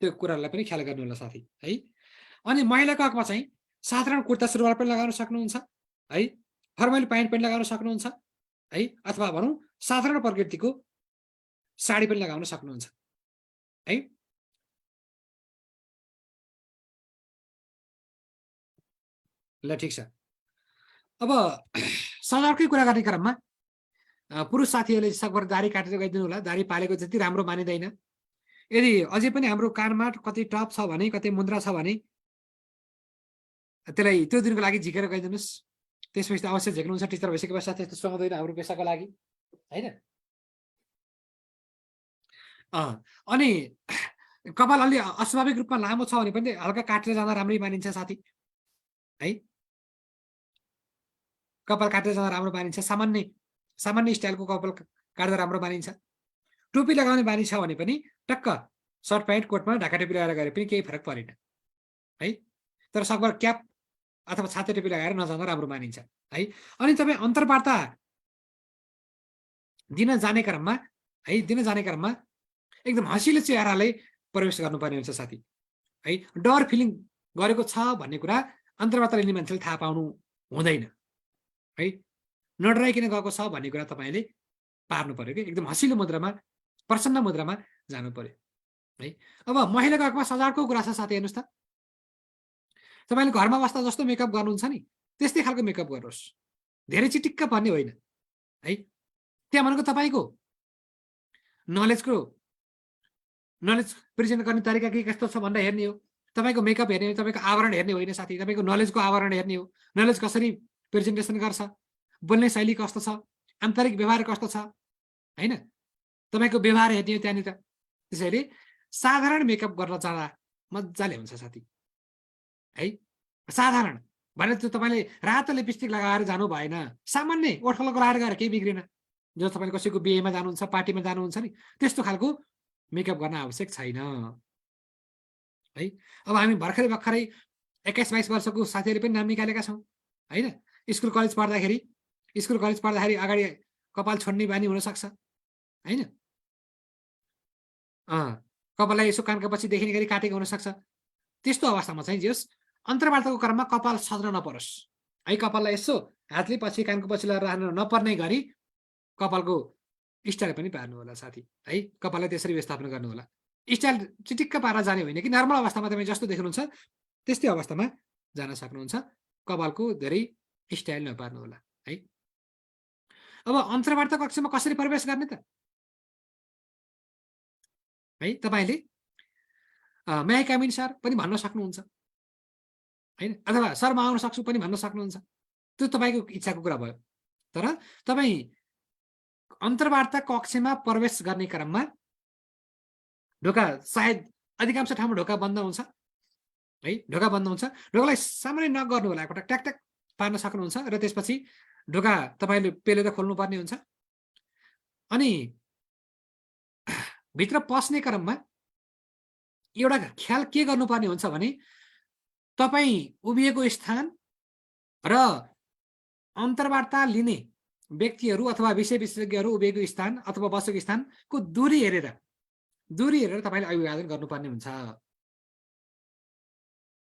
त्यो कुराहरूलाई पनि ख्याल गर्नु होला साथी है। अनि महिलाको हकमा चाहिँ साधारण कुर्ता सुरुवाल पनि लगाउन सक्नुहुन्छ है, फर्मल प्यान्ट पनि लगाउन सक्नुहुन्छ है, अथवा भनौँ साधारण प्रकृतिको साडी पनि लगाउन सक्नुहुन्छ है। ल ठिक छ। अब सजावटकै कुरा गर्ने क्रममा पुरुष साथीहरूले सकभर दारी काटेर गइदिनु होला। दारी पालेको जति राम्रो मानिँदैन। यदि अझै पनि हाम्रो कानमा कतै टप छ भने, कतै मुद्रा छ भने त्यसलाई त्यो दिनको लागि झिकेर गइदिनुहोस्। त्यसपछि त अवश्य झिक्नुहुन्छ। टिचर भइसके पश्चात त्यस्तो सुहाउँदैन हाम्रो पेसाको लागि होइन। अनि कपाल अलि अस्वाभाविक रूपमा लामो छ भने पनि हल्का काटेर जाँदा राम्रै मानिन्छ साथी है। कपाल काटेर जाँदा राम्रो मानिन्छ। सामान्य स्टाइलको कपाल काट्दा राम्रो मानिन्छ। टोपी लगाउने बानी छ भने पनि टक्क सर्ट प्यान्ट कोटमा ढाका टोपी लगाएर गरे पनि केही फरक परेन है। तर सकभर क्याप अथवा छाते टोपी लगाएर नजाँदा राम्रो मानिन्छ है। अनि तपाईँ अन्तर्वार्ता दिन जाने क्रममा एकदम हँसिलो चेहराले प्रवेश गर्नुपर्ने हुन्छ साथी है। डर फिलिङ गरेको छ भन्ने कुरा अन्तर्वार्ता लिने मान्छेले थाहा पाउनु हुँदैन है। नडराइकन गएको छ भन्ने कुरा तपाईँले पार्नु पर्यो कि एकदम हँसिलो मुद्रामा, प्रसन्न मुद्रामा जानु पर्यो है। अब महिलाको हकमा सजावटको कुरा छ साथी, हेर्नुहोस् त। तपाईँले घरमा बस्दा जस्तो मेकअप गर्नुहुन्छ नि त्यस्तै खालको मेकअप गर्नुहोस्। धेरै चिटिक्क पर्ने होइन है। त्यहाँ भनेको तपाईँको नलेज प्रेजेन्ट गर्ने तरिका के कस्तो छ भनेर हेर्ने हो। तपाईँको मेकअप हेर्ने हो, तपाईँको आवरण हेर्ने होइन साथी। तपाईँको नलेजको आवरण हेर्ने हो। नलेज कसरी प्रेजेन्टेसन गर्छ, बोल्ने शैली कस्तो छ, आन्तरिक व्यवहार कस्तो छ होइन, तपाईँको व्यवहार हेर्ने हो त्यहाँनिर। त्यसैले साधारण मेकअप गर्न जाँदा मजाले हुन्छ साथी है। साधारण भने त्यो तपाईँले रातो लिपस्टिक लगाएर जानु भएन। सामान्य ओठल लगाएर गएर केही बिग्रेन। जो तपाईँले कसैको बिहेमा जानुहुन्छ, पार्टीमा जानुहुन्छ नि त्यस्तो खालको मेकअप गर्न आवश्यक छैन है। अब हामी भर्खरै 21-22 वर्षको साथीहरू पनि नाम निकालेका छौँ होइन। स्कुल कलेज पढ्दाखेरि अगाडि कपाल छोड्ने बानी हुनसक्छ होइन। कपाललाई यसो कानका पछि देखिने गरी काटेको हुनसक्छ। त्यस्तो अवस्थामा चाहिँ जस अन्तर्वार्ताको क्रममा कपाल सज्न नपरोस् है। कपाललाई यसो हातले पछि कानको पछि लगाएर राख्न नपर्ने गरी कपालको स्टाइल पनि पार्नु होला साथी है। कपाललाई त्यसरी व्यवस्थापन गर्नु होला। स्टाइल चिटिक्क पारा जाने होइन कि नर्मल अवस्थामा तपाईँ जस्तो देख्नुहुन्छ त्यस्तै अवस्थामा जान सक्नुहुन्छ। कपालको धेरै स्टाइल नपार्नु होला है। अब अन्तर्वार्ता कक्षमा कसरी प्रवेश गर्ने त है। तपाईँले मे आई कम इन सर पनि भन्न सक्नुहुन्छ होइन, अथवा सर म आउन सक्छु पनि भन्न सक्नुहुन्छ। त्यो तपाईँको इच्छाको कुरा भयो। तर तपाईँ अन्तर्वार्ता कक्षमा प्रवेश गर्ने क्रममा ढोका सायद अधिकांश ठाउँमा ढोका बन्द हुन्छ है। ढोका बन्द हुन्छ। ढोकालाई सामान्य नक गर्नु होला, एकपटक ट्याक ट्याक पार्न सक्नुहुन्छ र त्यसपछि ढोका तपाईँले पेलेर खोल्नुपर्ने हुन्छ। अनि भित्र पस्ने क्रममा एउटा ख्याल के गर्नुपर्ने हुन्छ भने तपाईँ उभिएको स्थान र अन्तर्वार्ता लिने व्यक्तिहरू अथवा विषय विशेषज्ञहरू उभिएको स्थान अथवा बसेको स्थानको दूरी हेरेर तपाईँले अभिवादन गर्नुपर्ने हुन्छ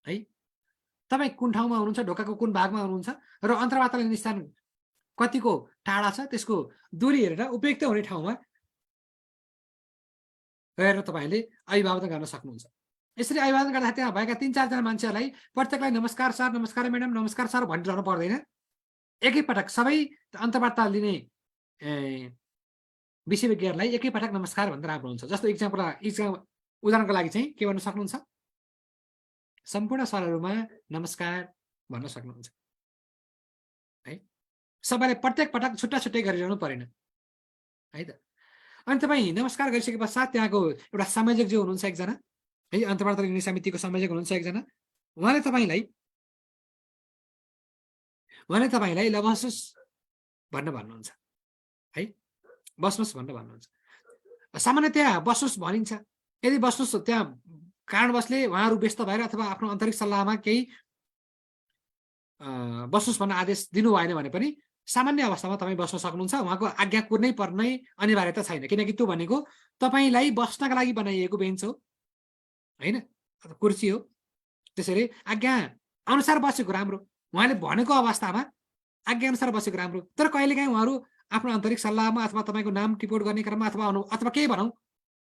है। तपाईँ कुन ठाउँमा हुनुहुन्छ, ढोकाको कुन भागमा हुनुहुन्छ र अन्तर्वार्ता लिने स्थान कतिको टाढा छ त्यसको दूरी हेरेर उपयुक्त हुने ठाउँमा गएर तपाईँले अभिवादन गर्न सक्नुहुन्छ। यसरी अभिवादन गर्दा त्यहाँ भएका 3-4 जना मान्छेहरूलाई प्रत्येकलाई नमस्कार सर, नमस्कार म्याडम, नमस्कार सर भनिरहनु पर्दैन। एकैपटक सबै अन्तर्वार्ता लिने विषयज्ञहरूलाई एकैपटक नमस्कार भन्दा राम्रो हुन्छ। जस्तो उदाहरणको लागि चाहिँ के भन्न सक्नुहुन्छ, सम्पूर्ण सरहरूमा नमस्कार भन्न सक्नुहुन्छ है। सबैलाई प्रत्येक पटक छुट्टा छुट्टै गरिरहनु परेन है त। अनि तपाईँ नमस्कार गरिसके पश्चात त्यहाँको एउटा संयोजक जो हुनुहुन्छ एकजना है, अन्तर्वार्ता लिने समितिको संयोजक हुनुहुन्छ एकजना, उहाँले तपाईँलाई ल बस्नुहोस् भन्न भन्नुहुन्छ है। बस्नुहोस् भन्न भन्नुहुन्छ। सामान्य त्यहाँ बस्नुहोस् भनिन्छ। यदि बस्नुहोस् त्यहाँ कारणवशले उहाँहरू व्यस्त भएर अथवा आफ्नो आन्तरिक सल्लाहमा केही बस्नुहोस् भन्न आदेश दिनु भएन भने पनि सामान्य अवस्थामा तपाईँ बस्न सक्नुहुन्छ, उहाँको आज्ञा कुर्नै पर्ने अनिवार्यता छैन, किनकि त्यो भनेको तपाईँलाई बस्नका लागि बनाइएको बेन्च हो होइन, कुर्सी हो। त्यसैले आज्ञा अनुसार बसेको राम्रो, उहाँले भनेको अवस्थामा आज्ञा अनुसार बसेको राम्रो। तर कहिलेकाहीँ उहाँहरू आफ्नो आन्तरिक सल्लाहमा अथवा तपाईँको नाम टिपोट गर्ने क्रममा अथवा केही भनौँ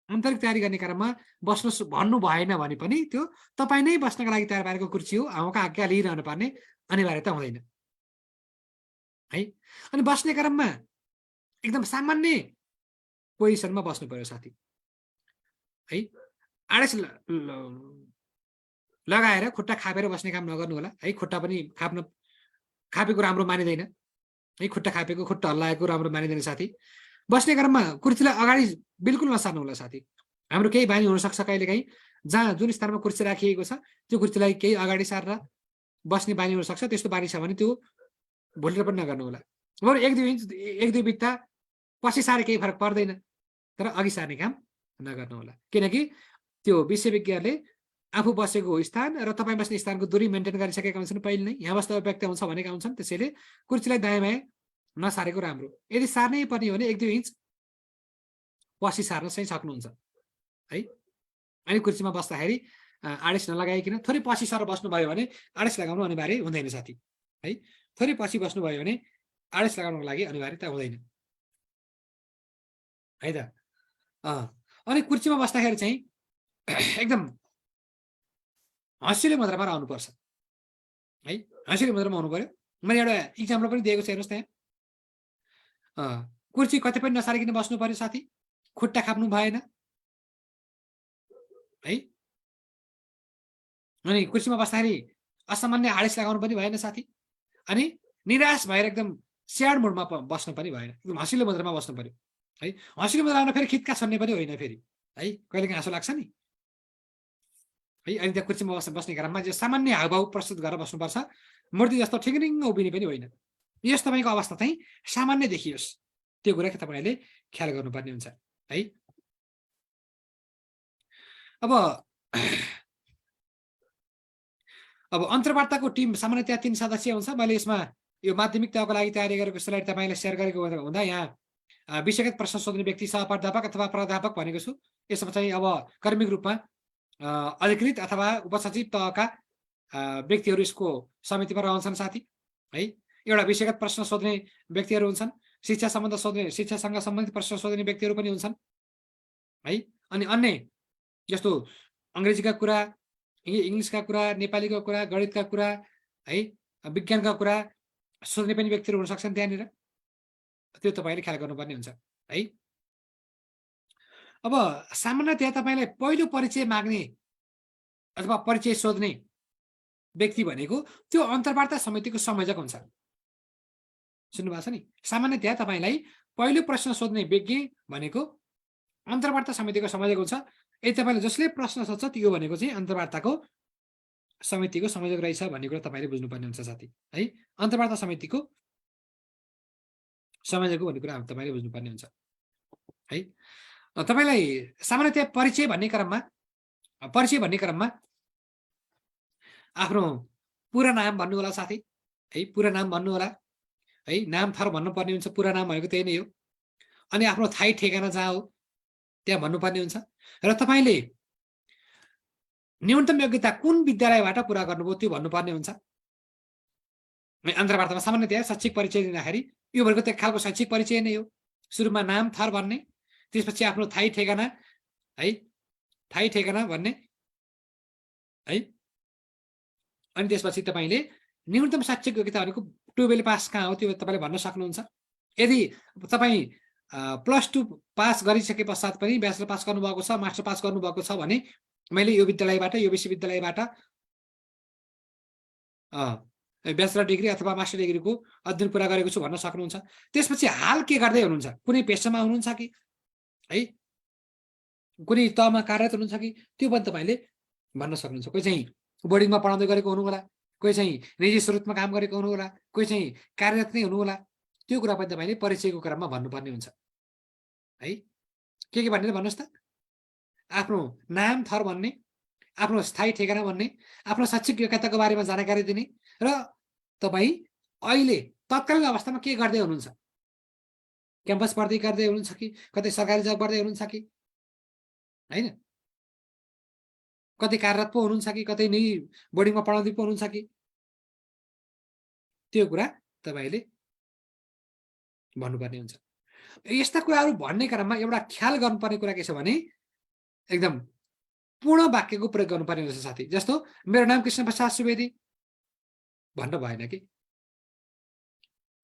आन्तरिक तयारी गर्ने क्रममा बस्नु भन्नु भएन भने पनि त्यो तपाईँ नै बस्नका लागि तयार पारेको कुर्सी हो, उहाँको आज्ञा लिइरहनु पर्ने अनिवार्यता हुँदैन है। अनि बस्ने क्रममा एकदम सामान्य पोजिसनमा बस्नु पर्यो साथी है। आडेस लगाएर खुट्टा खापेर बस्ने काम नगर्नु होला है। खुट्टा पनि खापेको राम्रो मानिँदैन है, खुट्टा खापेको खुट्टा हल्लाएको राम्रो मानिँदैन साथी। बस्ने क्रममा कुर्सीलाई अगाडि बिल्कुल नसार्नु होला साथी। हाम्रो केही बानी हुनसक्छ कहिलेकाहीँ, जहाँ जुन स्थानमा कुर्सी राखिएको छ त्यो कुर्सीलाई केही अगाडि सारेर बस्ने बानी हुनसक्छ। त्यस्तो बानी छ भने त्यो भुलेर पनि नगर्नु होला। बरु 1-2 इन्च 1-2 बित्ता पछि सारे केही फरक पर्दैन, तर अघि सार्ने काम नगर्नु होला, किनकि त्यो विशेषज्ञहरूले आफू बसेको स्थान र तपाईँ बस्ने स्थानको दूरी मेन्टेन गरिसकेका हुन्छन् पहिले नै, यहाँ बस्दा व्यक्त हुन्छ भनेका हुन्छन्। त्यसैले कुर्सीलाई दायाँ बायाँ नसारेको राम्रो। यदि सार्नै पर्ने हो भने 1-2 इन्च पछि सार्न चाहिँ सक्नुहुन्छ है। अनि कुर्सीमा बस्दाखेरि आडेस नलगाइकन थोरै पछि सर बस्नुभयो भने आडेस लगाउनु अनिवार्य हुँदैन साथी है। थोरै पछि बस्नुभयो भने आडेस लगाउनको लागि अनिवार्यता हुँदैन है त। अनि कुर्सीमा बस्दाखेरि चाहिँ एकदम हँसिलो मुद्रामा रहनुपर्छ है। हँसिलो मुद्रामा हुनु पर्यो। मैले एउटा इक्जाम्पल पनि दिएको छु, हेर्नुहोस् त्यहाँ कुर्सी कतै पनि नसारिकन बस्नु पर्यो साथी, खुट्टा खाप्नु भएन है। अनि कुर्सीमा बस्दाखेरि असामान्य आडेस लगाउनु पनि भएन साथी। अनि निराश भएर एकदम स्याड मुडमा बस्नु पनि भएन, एकदम हँसिलो मुद्रामा बस्नु पर्यो है। हँसिलो मुद्रामा फेरि खिच्का छन्ने पनि होइन फेरि है, कहिलेकाहीँ हाँसो लाग्छ नि है। अनि त्यहाँ कुर्सीमा बस्ने क्रममा जो सामान्य हावभाव प्रस्तुत गरेर बस्नुपर्छ, मूर्ति जस्तो ठिङ्रिङ्ग उभिने पनि होइन। यस तपाईँको अवस्था चाहिँ सामान्य देखियोस्, त्यो कुरा तपाईँले ख्याल गर्नुपर्ने हुन्छ है। अब अन्तर्वार्ताको टिम सामान्यतया 3 सदस्य हुन्छ। मैले यसमा यो माध्यमिक तहको लागि तयारी गरेको स्लाइड तपाईँलाई सेयर गरेको हुँदा यहाँ विषयगत प्रश्न सोध्ने व्यक्ति सहप्राध्यापक अथवा प्राध्यापक भनेको छु। यसमा चाहिँ अब कर्मिक रूपमा अधिकृत अथवा उपसचिव तहका व्यक्तिहरू यसको समितिमा रहन्छन् साथी है। एउटा विषयगत प्रश्न सोध्ने व्यक्तिहरू हुन्छन्, शिक्षासँग सम्बन्धित प्रश्न सोध्ने व्यक्तिहरू पनि हुन्छन् है। अनि अन्य जस्तो अङ्ग्रेजीका कुरा, इङ्ग्लिसका कुरा, नेपालीका कुरा, गणितका कुरा है, विज्ञानका कुरा सोध्ने पनि व्यक्तिहरू हुन सक्छन् त्यहाँनिर, त्यो तपाईँले ख्याल गर्नुपर्ने हुन्छ है। अब सामान्यतया तपाईँलाई पहिलो परिचय माग्ने अथवा परिचय सोध्ने व्यक्ति भनेको त्यो अन्तर्वार्ता समितिको संयोजक हुन्छ। सुन्नुभएको छ नि, सामान्यतया तपाईँलाई पहिलो प्रश्न सोध्ने व्यक्ति भनेको अन्तर्वार्ता समितिको संयोजक हुन्छ। यदि तपाईँले जसले प्रश्न सोध्छ त्यो भनेको चाहिँ अन्तर्वार्ताको समितिको संयोजक रहेछ भन्ने कुरा तपाईँले बुझ्नुपर्ने हुन्छ साथी है। अन्तर्वार्ता समितिको संयोजक भन्ने कुरा तपाईँले बुझ्नुपर्ने हुन्छ है। तपाईँलाई सामान्यतया परिचय भन्ने क्रममा आफ्नो पुरा नाम भन्नु होला साथी है, पुरा नाम भन्नु होला है। नाम थर भन्नुपर्ने हुन्छ, पुरा नाम भनेको त्यही नै हो। अनि आफ्नो थाई ठेगाना जहाँ हो त्यहाँ भन्नुपर्ने हुन्छ। र तपाईँले न्यूनतम योग्यता कुन विद्यालयबाट पुरा गर्नुभयो त्यो भन्नुपर्ने हुन्छ। अन्तर्वार्तामा सामान्यतया शैक्षिक परिचय दिँदाखेरि यो भनेको त्यो खालको शैक्षिक परिचय नै हो। सुरुमा नाम थर भन्ने, त्यसपछि आफ्नो थाई ठेगाना है, थाई ठेगाना भन्ने है। अनि त्यसपछि तपाईँले न्यूनतम शैक्षिक योग्यता भनेको 12 पास कहाँ हो त्यो तपाईँले भन्न सक्नुहुन्छ। यदि तपाईँ +2 पास गरिसके पश्चात पनि ब्याचलर पास गर्नुभएको छ, मास्टर पास गर्नुभएको छ भने मैले यो विद्यालयबाट, यो विश्वविद्यालयबाट ब्याचलर डिग्री अथवा मास्टर डिग्रीको अध्ययन पुरा गरेको छु भन्न सक्नुहुन्छ। त्यसपछि हाल के गर्दै हुनुहुन्छ, कुनै पेसामा हुनुहुन्छ कि है, कुनै तहमा कार्यरत हुनुहुन्छ कि त्यो पनि तपाईँले भन्न सक्नुहुन्छ। कोही चाहिँ बोर्डिङमा पढाउँदै गरेको हुनु होला, कोही चाहिँ निजी स्रोतमा काम गरेको हुनु होला, कोही चाहिँ कार्यरत नै हुनु होला। त्यो कुरा पनि तपाईँले परिचयको क्रममा भन्नुपर्ने हुन्छ है। के भनेर भन्नुहोस् त, आफ्नो नाम थर भन्ने, आफ्नो स्थायी ठेगाना भन्ने, आफ्नो शैक्षिक योग्यताको बारेमा जानकारी दिने र तपाईँ अहिले तत्कालीन अवस्थामा के गर्दै हुनुहुन्छ? क्याम्पस पढ्दै गर्दै हुनुहुन्छ कि कतै सरकारी जब गर्दै हुनुहुन्छ कि होइन? कतै कार्यरत पो हुनुहुन्छ कि कतै नै बोर्डिङमा पढाउँदै पो हुनुहुन्छ कि? त्यो कुरा तपाईँले भन्नुपर्ने हुन्छ। यस्ता कुराहरू भन्ने क्रममा एउटा ख्याल गर्नुपर्ने कुरा के छ भने एकदम पूर्ण वाक्यको प्रयोग गर्नुपर्ने हुन्छ साथी। जस्तो मेरो नाम कृष्णप्रसाद सुवेदी भन्न भएन कि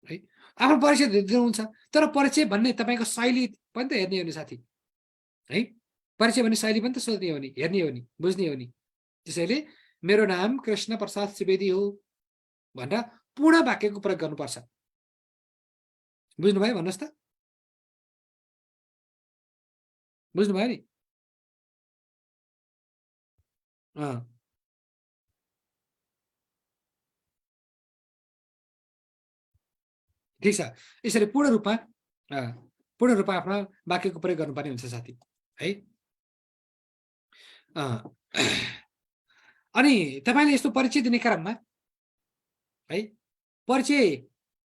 है। आफ्नो परिचय दिनुहुन्छ तर परिचय भन्ने तपाईँको शैली पनि त हेर्ने हो नि साथी है। परिचय भन्ने शैली पनि त सोध्ने हो नि, हेर्ने हो नि, बुझ्ने हो नि। त्यसैले मेरो नाम कृष्णप्रसाद सुवेदी हो भनेर पूर्ण वाक्यको प्रयोग गर्नुपर्छ। बुझ्नुभयो भन्नुहोस् त? बुझ्नुभयो नि? अँ, ठिक छ। यसरी अँ, पूर्ण रूपमा आफ्नो वाक्यको प्रयोग गर्नुपर्ने हुन्छ साथी है। अँ, अनि तपाईँले यस्तो परिचय दिने क्रममा है, परिचय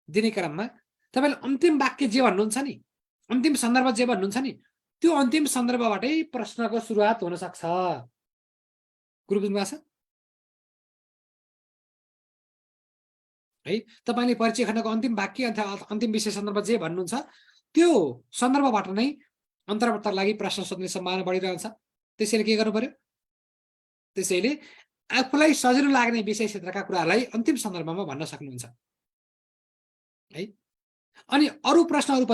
दिने क्रममा तपाईँले अन्तिम वाक्य जे भन्नुहुन्छ नि, अन्तिम सन्दर्भ जे भन्नुहुन्छ नि, त्यो अन्तिम सन्दर्भबाटै प्रश्नको सुरुवात हुन सक्छ। कुरो बुझ्नु भएको छ? है, तपाईँले परिचय खण्डको अन्तिम वाक्य अथवा अन्तिम विषय सन्दर्भ जे भन्नुहुन्छ, त्यो सन्दर्भबाट नै अन्तर्वार्ताको लागि प्रश्न सोध्ने सम्भावना बढिरहन्छ। त्यसैले के गर्नुपर्यो? त्यसैले आफूलाई सजिलो लाग्ने विषय क्षेत्रका कुरालाई अन्तिम सन्दर्भमा भन्न सक्नुहुन्छ है। अनि अरू प्रश्नहरू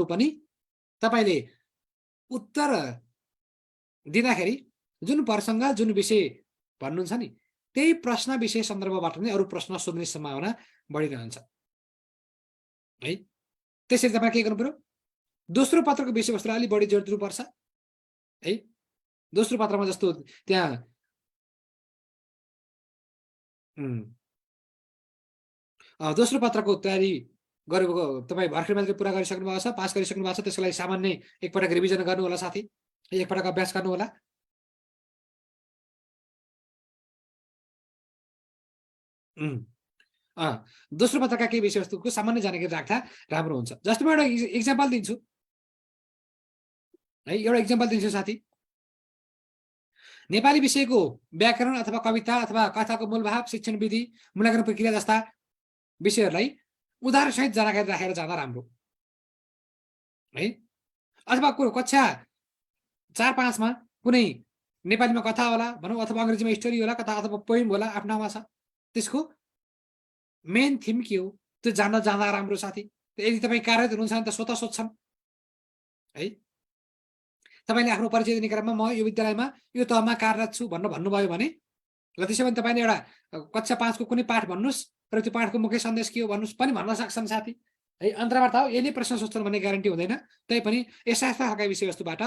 पनि तपाईँले उत्तर दिँदाखेरि जुन प्रसङ्ग, जुन विषय भन्नुहुन्छ नि, त्यही प्रश्न विषय सन्दर्भबाट नै अरू प्रश्न सोध्ने सम्भावना बढिरहन्छ है। त्यसैले तपाईँ के गर्नु पर्यो? दोस्रो पत्रको विषयवस्तुलाई अलिक बढी जोड दिनुपर्छ है। दोस्रो पत्रमा जस्तो त्यहाँ दोस्रो पत्रको तयारी गरेको तपाईँ भर्खर मात्रै पुरा गरिसक्नु भएको छ, पास गरिसक्नु भएको छ। त्यसको लागि सामान्य एकपटक रिभिजन गर्नु होला साथी, एकपटक अभ्यास गर्नु होला। दोस्रो पत्रका केही विषयवस्तुको सामान्य जानकारी राख्दा राम्रो हुन्छ। जस्तो म एउटा इक्जाम्पल दिन्छु है, एउटा इक्जाम्पल दिन्छु साथी। नेपाली विषयको व्याकरण अथवा कविता अथवा कथाको मूलभाव, शिक्षण विधि, मूल्याङ्कन प्रक्रिया जस्ता विषयहरूलाई उदाहरणसहित जानकारी राखेर जाँदा राम्रो है। अथवा कक्षा 4-5 कुनै नेपालीमा कथा होला भनौँ अथवा अङ्ग्रेजीमा स्टोरी होला कथा अथवा पोइम होला, आफ्नो ठाउँमा छ। त्यसको मेन थिम के हो त्यो जान्न जाँदा राम्रो साथी। यदि तपाईँ कार्यरत हुनुहुन्छ भने त स्वतः सोध्छन् है। तपाईँले आफ्नो परिचय दिने क्रममा म यो विद्यालयमा यो तहमा कार्यरत छु भन्नुभयो भने ल त्यसो भने तपाईँले एउटा कक्षा 5को कुनै पाठ भन्नुहोस् र त्यो पाठको मुख्य सन्देश के हो भन्नुहोस् पनि भन्न सक्छन् साथी है। अन्तर्वार्ता हो, यही प्रश्न सोध्छन् भन्ने ग्यारेन्टी हुँदैन। तैपनि यस्ता यस्ता खालका विषयवस्तुबाट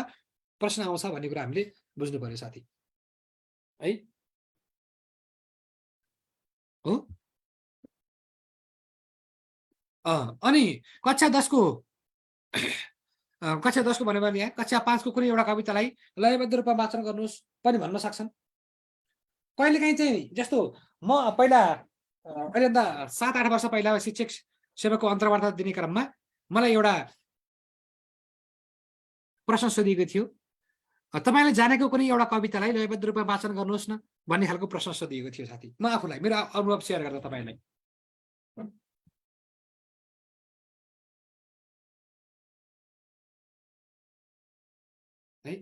प्रश्न आउँछ भन्ने कुरा हामीले बुझ्नु पर्यो साथी है। हो अनि कक्षा 10को भन्यो भने यहाँ कक्षा 5को कुनै एउटा कवितालाई लयबद्ध रूपमा वाचन गर्नुहोस् पनि भन्न सक्छन्। कहिलेकाहीँ चाहिँ जस्तो म पहिला अहिलेभन्दा 7-8 वर्ष पहिला शिक्षक सेवाको अन्तर्वार्ता दिने क्रममा मलाई एउटा प्रश्न सोधिएको थियो। तपाईँले जानेको कुनै एउटा कवितालाई लयबद्ध रूपमा वाचन गर्नुहोस् न भन्ने खालको प्रश्न सोधिएको थियो साथी। म आफूलाई मेरो अनुभव सेयर गर्दा तपाईँलाई है।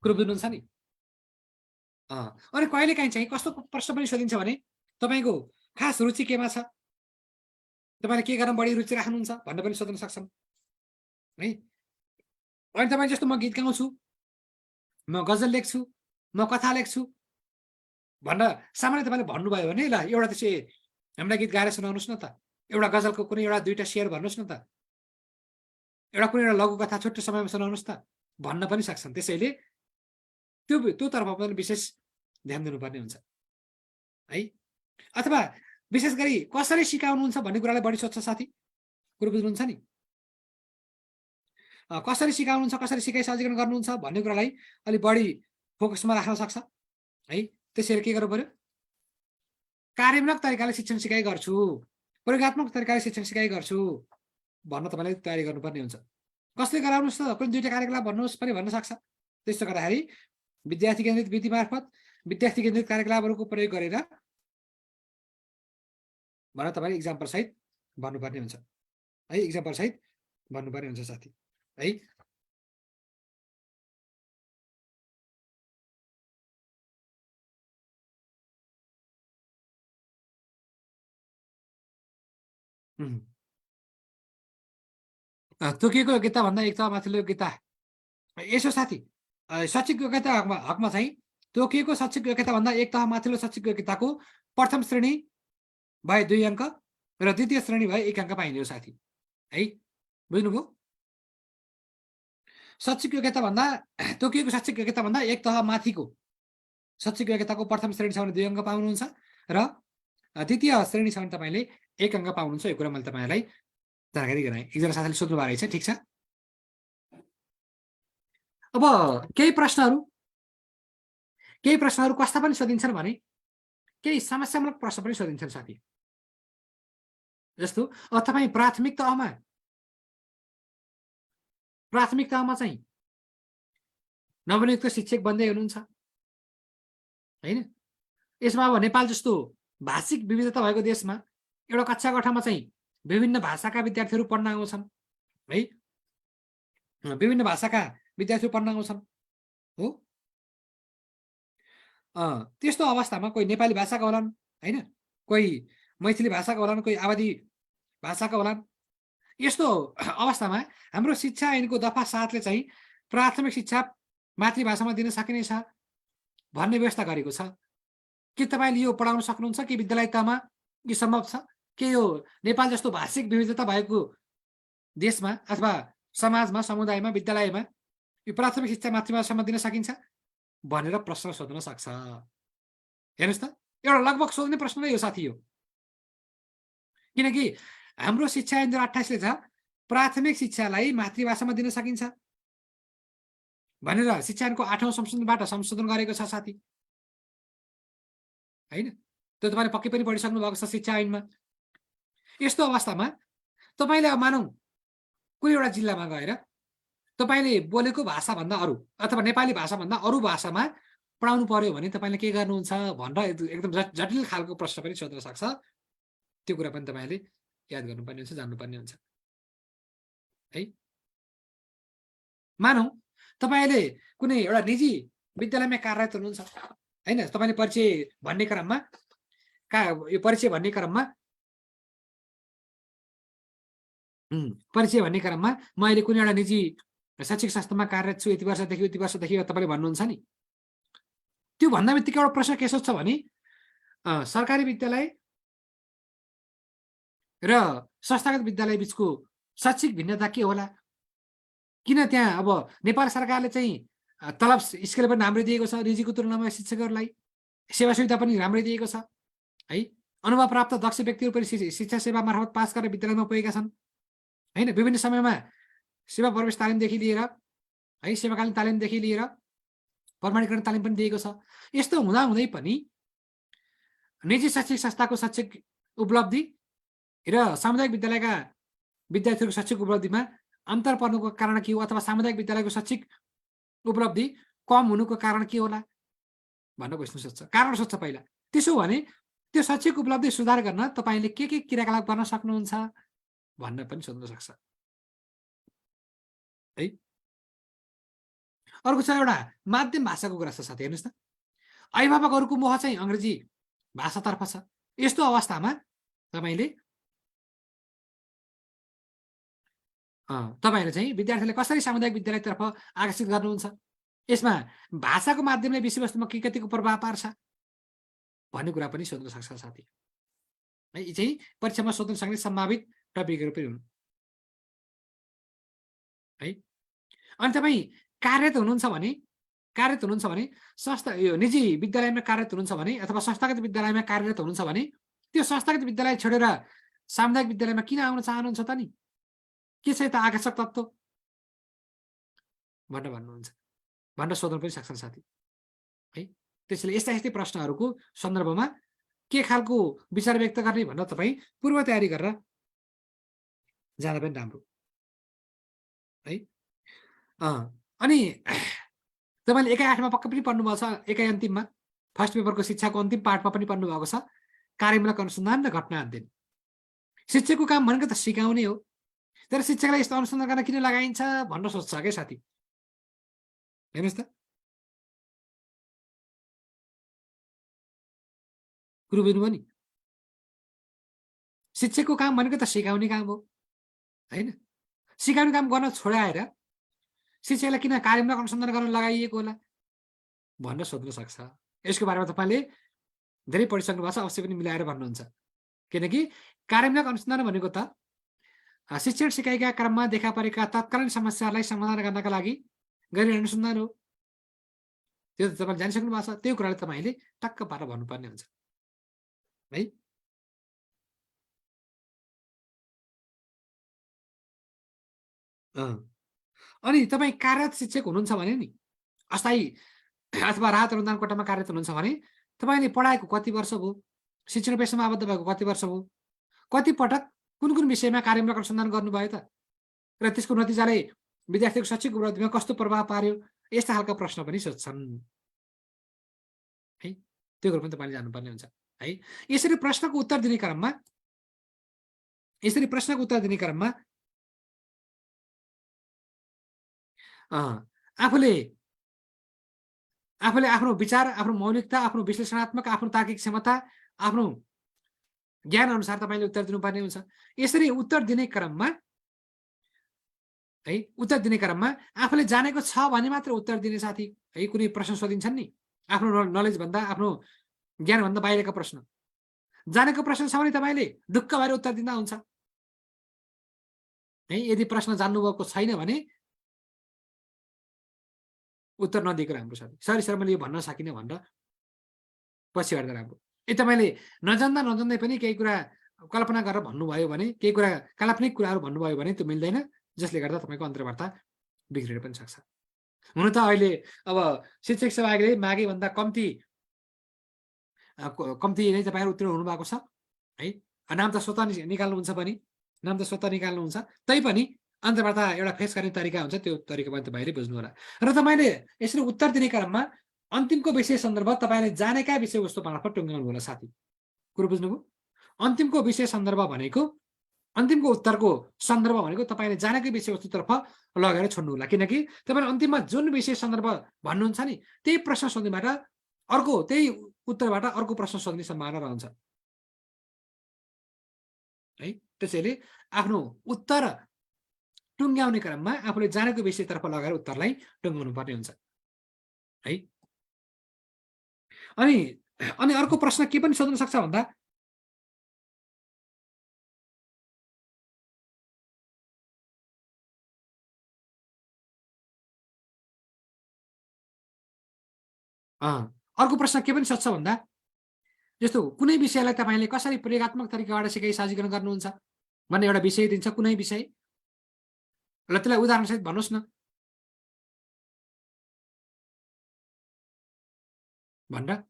कुरो बुझ्नुहुन्छ नि? अनि कहिलेकाहीँ चाहिँ कस्तो प्रश्न पनि सोधिन्छ भने तपाईँको खास रुचि केमा छ, तपाईँले के गर्न बढी रुचि राख्नुहुन्छ भनेर पनि सोध्न सक्छन् है। अनि तपाईँ जस्तो म गीत गाउँछु, म गजल लेख्छु, म कथा लेख्छु भनेर सामान्य तपाईँले भन्नुभयो भने ल एउटा त्यसै हामीलाई गीत गाएर सुनाउनुहोस् न त, एउटा गजलको कुनै एउटा 2टा शेर भन्नुहोस् न त, एउटा कुनै एउटा लघु कथा छोटो समयमा सुनाउनुहोस् त भन्न पनि सक्छन्। त्यसैले त्यो तर्फ पनि विशेष ध्यान दिनुपर्ने हुन्छ है। अथवा विशेष गरी कसरी सिकाउनुहुन्छ भन्ने कुरालाई बढी सोध्छ साथी। कुरो बुझ्नुहुन्छ नि? कसरी सिकाउनुहुन्छ, कसरी सिकाइ सजीकरण गर्नुहुन्छ भन्ने कुरालाई अलिक बढी फोकसमा राख्न सक्छ है। त्यसैले के गर्नु पर्यो? कार्यात्मक तरिकाले शिक्षण सिकाइ गर्छु, प्रयोगात्मक तरिकाले शिक्षण सिकाइ गर्छु भन्न तपाईँले तयारी गर्नुपर्ने हुन्छ। कसले गराउनुहोस् त, कुनै दुईटा कार्यकलाप भन्नुहोस् पनि भन्न सक्छ। त्यस्तो गर्दाखेरि विद्यार्थी केन्द्रित विधि मार्फत विद्यार्थी केन्द्रित कार्यकलापहरूको प्रयोग गरेर भनेर तपाईँले इक्जाम्पल सहित भन्नुपर्ने हुन्छ है, इक्जाम्पल सहित भन्नुपर्ने हुन्छ साथी है। तोकिएको योग्यता भन्दा एक तह माथिल्लो योग्यता यसो साथी, शैक्षिक योग्यता हकमा चाहिँ तोकिएको शैक्षिक योग्यता भन्दा एक तह माथिल्लो शैक्षिक योग्यताको प्रथम श्रेणी भए 2 अङ्क र द्वितीय श्रेणी भए 1 अङ्क पाइने हो साथी है, बुझ्नुभयो। शैक्षिक योग्यता भन्दा तोकिएको शैक्षिक योग्यता भन्दा एक तह माथिको शैक्षिक योग्यताको प्रथम श्रेणी छ भने 2 अङ्क पाउनुहुन्छ र द्वितीय श्रेणी छ भने तपाईँले 1 अङ्क पाउनुहुन्छ। यो कुरा मैले तपाईँलाई जानकारी गराएँ। एकजना साथीले सोध्नु भएको रहेछ, ठिक छ। अब केही प्रश्नहरू कस्ता पनि सोधिन्छन् भने केही समस्यामूलक प्रश्न पनि सोधिन्छन् साथी। जस्तो अब तपाईँ प्राथमिक तहमा चाहिँ नवनियुक्त शिक्षक बन्दै हुनुहुन्छ हैन। यसमा अब नेपाल जस्तो भाषिक विविधता भएको देशमा एउटा कक्षा कोठामा चाहिँ विभिन्न भाषाका विद्यार्थीहरू पढ्न आउँछन् है, विभिन्न भाषाका विद्यार्थीहरू पढ्न आउँछन् हो। त्यस्तो अवस्थामा कोही नेपाली भाषाका होलान् हैन, कोही मैथिली भाषाका होलान्, कोही आवादी भाषाका होलान्। यस्तो अवस्थामा हाम्रो शिक्षा ऐनको दफा 7ले चाहिँ प्राथमिक शिक्षा मातृभाषामा दिन सकिनेछ भन्ने व्यवस्था गरेको छ। के तपाईँले यो पढाउन सक्नुहुन्छ कि विद्यालय तहमा यो सम्भव छ? के यो नेपाल जस्तो भाषिक विविधता भएको देशमा अथवा समाजमा, समुदायमा, विद्यालयमा यो प्राथमिक शिक्षा मातृभाषामा दिन सकिन्छ भनेर प्रश्न सोध्न सक्छ। हेर्नुहोस् त, एउटा लगभग सोध्ने प्रश्न नै यो साथी हो। किनकि हाम्रो शिक्षा ऐन 2028ले छ प्राथमिक शिक्षालाई मातृभाषामा दिन सकिन्छ भनेर शिक्षा ऐनको 8औं संशोधनबाट संशोधन गरेको छ साथी हैन। त्यो तपाईँले पक्कै पनि पढिसक्नु भएको छ शिक्षा ऐनमा। यस्तो अवस्थामा तपाईँले अब मानौँ कुनै एउटा जिल्लामा गएर तपाईँले बोलेको भाषाभन्दा अरू अथवा नेपाली भाषाभन्दा अरू भाषामा पढाउनु पर्यो भने तपाईँले के गर्नुहुन्छ भनेर एकदम जटिल खालको प्रश्न पनि सोध्न सक्छ। त्यो कुरा पनि तपाईँले याद गर्नुपर्ने हुन्छ, जान्नुपर्ने हुन्छ है। मानौँ तपाईँले कुनै एउटा निजी विद्यालयमा कार्यरत हुनुहुन्छ हैन, तपाईँले परिचय भन्ने क्रममा म अहिले कुनै एउटा निजी शैक्षिक संस्थामा कार्यरत छु, यति वर्षदेखि तपाईँले भन्नुहुन्छ नि। त्यो भन्दा बित्तिकै एउटा प्रश्न के सोध्छ भने सरकारी विद्यालय र संस्थागत विद्यालय बीचको शैक्षिक भिन्नता के होला? किन त्यहाँ अब नेपाल सरकारले चाहिँ तलब स्केल पनि राम्रै दिएको छ, निजीको तुलनामा शिक्षकहरूलाई सेवा सुविधा पनि राम्रै दिएको छ है। अनुभव प्राप्त दक्ष व्यक्तिहरू पनि शिक्षा सेवा मार्फत पास गरेर विद्यालयमा पुगेका छन् हैन। विभिन्न समयमा सेवा प्रवेश तालिमदेखि लिएर है, सेवाकालीन तालिमदेखि लिएर प्रमाणीकरण तालिम पनि दिएको छ। यस्तो हुँदै पनि निजी शैक्षिक संस्थाको शैक्षिक उपलब्धि र सामुदायिक विद्यालयका विद्यार्थीहरूको शैक्षिक उपलब्धिमा अन्तर पर्नुको कारण के हो अथवा सामुदायिक विद्यालयको शैक्षिक उपलब्धि कम हुनुको कारण के होला भनेर क्वेसन सोध्छ, कारण सोध्छ पहिला। त्यसो भने त्यो शैक्षिक उपलब्धि सुधार गर्न तपाईँले के क्रियाकलाप गर्न सक्नुहुन्छ भन्न पनि सोध्न सक्छ है। अर्को छ एउटा माध्यम भाषाको कुरा छ साथी। हेर्नुहोस् त, अभिभावकहरूको मोह चाहिँ अङ्ग्रेजी भाषातर्फ छ। यस्तो अवस्थामा तपाईँले चाहिँ विद्यार्थीलाई कसरी सामुदायिक विद्यालयतर्फ आकर्षित गर्नुहुन्छ, यसमा भाषाको माध्यमले विषयवस्तुमा के कतिको प्रभाव पार्छ भन्ने कुरा पनि सोध्न सक्छ साथी है। यी चाहिँ परीक्षामा सोध्न सक्ने सम्भावित टपिकहरू पनि हुन् है। अनि तपाईँ कार्यरत हुनुहुन्छ भने संस्था यो निजी विद्यालयमा कार्यरत हुनुहुन्छ भने अथवा संस्थागत विद्यालयमा कार्यरत हुनुहुन्छ भने त्यो संस्थागत विद्यालय छोडेर सामुदायिक विद्यालयमा किन आउन चाहनुहुन्छ त नि? के छ त आकर्षक तत्त्व भनेर सोध्न पनि सक्छन् साथी है। त्यसैले यस्ता प्रश्नहरूको सन्दर्भमा के खालको विचार व्यक्त गर्ने भनेर तपाईँ पूर्व तयारी गरेर जाँदा पनि राम्रो है। अनि तपाईँले एकाइ 8मा पक्कै पनि पढ्नुभएको छ, एकाइ अन्तिममा फर्स्ट पेपरको शिक्षाको अन्तिम पाठमा पनि पढ्नु भएको छ, कार्यमूलक अनुसन्धान र घटना अध्ययन। शिक्षकको काम भनेको त सिकाउने हो, तर शिक्षकलाई यस्तो अनुसन्धान गर्न किन लगाइन्छ भन्न सोच्छ क्या साथी। हेर्नुहोस् त, कुरो बुझ्नुभयो नि। शिक्षकको काम भनेको त सिकाउने काम हो होइन। सिकाउने काम गर्न छोडाएर शिक्षकलाई किन कार्यमूलक अनुसन्धान गर्न लगाइएको होला भन्न सोध्न सक्छ। यसको बारेमा तपाईँले धेरै पढिसक्नु भएको छ, अवश्य पनि मिलाएर भन्नुहुन्छ। किनकि कार्यमूलक अनुसन्धान भनेको त शिक्षण सिकाइका क्रममा देखा परेका तत्कालीन समस्याहरूलाई समाधान गर्नका लागि गरिने अनुसन्धान हो। त्यो त तपाईँले जानिसक्नु भएको छ, त्यो कुरालाई तपाईँले टक्क पारेर भन्नुपर्ने हुन्छ है। अनि तपाईँ कार्यरत शिक्षक हुनुहुन्छ भने नि, अस्थायी अथवा राहत अनुदान कोटामा कार्यरत हुनुहुन्छ भने तपाईँले पढाएको कति वर्ष भयो, शिक्षण पेसामा आबद्ध भएको कति वर्ष भयो, कति पटक कुन कुन विषयमा कार्यमूलक अनुसन्धान गर्नुभयो त, र त्यसको नतिजाले विद्यार्थीको शैक्षिक उपलब्धिमा कस्तो प्रभाव पार्यो, यस्ता खालका प्रश्न पनि सोध्छन् है। त्यो कुरो पनि तपाईँले जान्नुपर्ने हुन्छ है। यसरी प्रश्नको उत्तर दिने क्रममा आफूले आफ्नो विचार, आफ्नो मौलिकता, आफ्नो विश्लेषणात्मक, आफ्नो तार्किक क्षमता, आफ्नो ज्ञान अनुसार तपाईँले उत्तर दिनुपर्ने हुन्छ। यसरी उत्तर दिने क्रममा आफूले जानेको छ भने मात्र उत्तर दिने साथी है। कुनै प्रश्न सोधिन्छन् नि, आफ्नो नलेज भन्दा, आफ्नो ज्ञान भन्दा बाहिरका प्रश्न, जानेको प्रश्न छ भने तपाईँले ढुक्क भएर उत्तर दिँदा हुन्छ है। यदि प्रश्न जान्नुभएको छैन भने उत्तर नदिएको राम्रो साथी। सरी सर, मैले यो भन्न सकिनँ भनेर पछि हट्दा राम्रो। तपाईँले नजान्दै पनि केही कुरा कल्पना गरेर भन्नुभयो भने, केही कुरा काल्पनिक कुराहरू भन्नुभयो भने त्यो मिल्दैन, जसले गर्दा तपाईँको अन्तर्वार्ता बिग्रिन पनि सक्छ। हुन त अहिले अब शिक्षक सेवा आयोगले मागे भन्दा कम्ती नै तपाईँहरू उत्तीर्ण हुनुभएको छ है। नाम त स्वतः निकाल्नुहुन्छ पनि, तैपनि अन्तर्वार्ता एउटा फेस गर्ने तरिका हुन्छ, त्यो तरिका पनि तपाईँले बुझ्नु होला। र तपाईँले यसरी उत्तर दिने क्रममा अन्तिमको विषय सन्दर्भ तपाईँले जानेका विषयवस्तु मार्फत टुङ्ग्याउनु होला साथी। कुरो बुझ्नुभयो? अन्तिमको विषय सन्दर्भ भनेको, अन्तिमको उत्तरको सन्दर्भ भनेको तपाईँले जानेकै विषयवस्तुतर्फ लगेर छोड्नु होला। किनकि तपाईँले अन्तिममा जुन विषय सन्दर्भ भन्नुहुन्छ नि, त्यही प्रश्न सोध्नेबाट त्यही उत्तरबाट अर्को प्रश्न सोध्ने सम्भावना रहन्छ है। त्यसैले आफ्नो उत्तर टुङ्ग्याउने क्रममा आफूले जानेको विषयतर्फ लगाएर उत्तरलाई टुङ्गाउनु पर्ने हुन्छ है। अनि अर्को प्रश्न के पनि सोध्न सक्छ भन्दा, अर्को प्रश्न के पनि सोध्छ भन्दा, जस्तो कुनै विषयलाई तपाईँले कसरी प्रयोगात्मक तरिकाबाट सिकाइ साझीकरण गर्नुहुन्छ भन्ने एउटा विषय दिन्छ, कुनै विषय, ल त्यसलाई उदाहरणसहित भन्नुहोस् न भनेर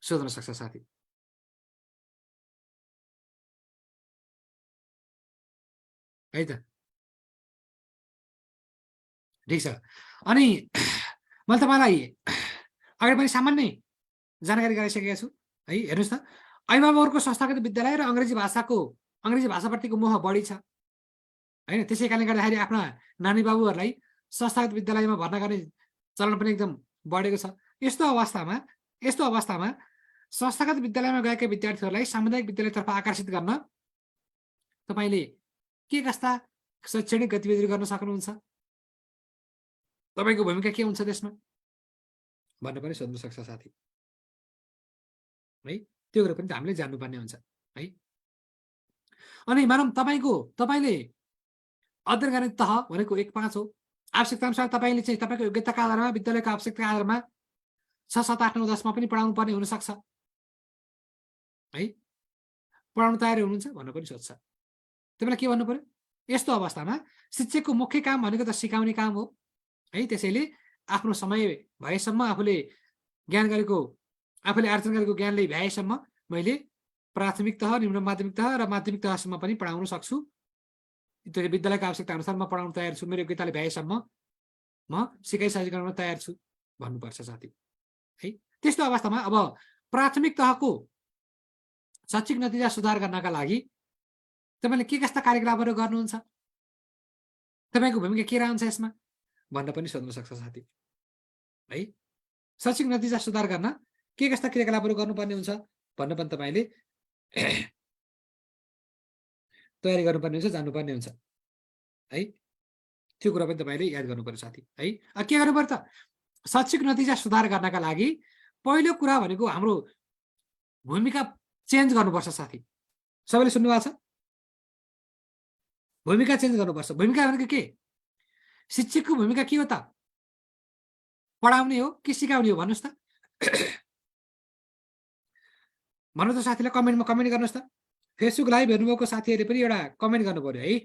सोध्न सक्छ साथी है त। ठिक छ। अनि मैले तपाईँलाई अगाडि पनि सामान्य जानकारी गराइसकेका छु है। हेर्नुहोस् त, अभिभावकहरूको संस्थागत विद्यालय र अङ्ग्रेजी भाषाप्रतिको मोह बढी छ होइन। त्यसै कारणले गर्दाखेरि आफ्ना नानी बाबुहरूलाई संस्थागत विद्यालयमा भर्ना गर्ने चलन पनि एकदम बढेको छ। यस्तो अवस्थामा संस्थागत विद्यालयमा गएका विद्यार्थीहरूलाई सामुदायिक विद्यालयतर्फ आकर्षित गर्न तपाईँले के कस्ता शैक्षणिक गतिविधि गर्न सक्नुहुन्छ, तपाईँको भूमिका के हुन्छ त्यसमा भन्ने पनि सोध्न सक्छ साथी है। त्यो कुरा पनि त हामीले जान्नुपर्ने हुन्छ है। अनि मानौँ तपाईँले अध्ययन गर्ने तह भनेको 1-5 हो। आवश्यकता अनुसार तपाईँले चाहिँ तपाईँको योग्यताका आधारमा, विद्यालयको आवश्यकताका आधारमा 6, 7, 8, 9, 10मा पनि पढाउनु पर्ने हुनसक्छ है। पढाउनु तयारी हुनुहुन्छ भन्न पनि सोध्छ। तपाईँलाई के भन्नु पर्यो, यस्तो अवस्थामा शिक्षकको मुख्य काम भनेको त सिकाउने काम हो है। त्यसैले आफ्नो समय भएसम्म आफूले ज्ञान गरेको आफूले आर्जन गरेको ज्ञानले भ्याएसम्म मैले प्राथमिक तह, निम्न माध्यमिक तह र माध्यमिक तहसम्म पनि पढाउन सक्छु। त्यो विद्यालयको आवश्यकता अनुसार म पढाउन तयार छु। मेरो योग्यताले भ्याएसम्म म सिकाइ साझा गर्न तयार छु भन्नुपर्छ साथी है। त्यस्तो अवस्थामा अब प्राथमिक तहको शैक्षिक नतिजा सुधार गर्नका लागि तपाईँले के कस्ता कार्यकलापहरू गर्नुहुन्छ, तपाईँको भूमिका के रहन्छ यसमा भनेर पनि सोध्न सक्छ साथी है। शैक्षिक नतिजा सुधार गर्न के कस्ता क्रियाकलापहरू गर्नुपर्ने हुन्छ भन्न पनि तपाईँले तयारी गर्नुपर्ने हुन्छ, जान्नुपर्ने हुन्छ है। त्यो कुरा पनि तपाईँले याद गर्नु पर्यो साथी है। के गर्नु पर्यो त, शैक्षिक नतिजा सुधार गर्नका लागि पहिलो कुरा भनेको हाम्रो भूमिका चेन्ज गर्नुपर्छ साथी। सबैले सुन्नु भएको छ? भूमिका चेन्ज गर्नुपर्छ। भूमिका भनेको के? शिक्षकको भूमिका के हो त? पढाउने हो कि सिकाउने हो भन्नुहोस् त? भन्नु त साथीलाई कमेन्टमा कमेन्ट गर्नुहोस् त। फेसबुक लाइभ हेर्नुभएको साथीहरूले पनि एउटा कमेन्ट गर्नु पर्यो है।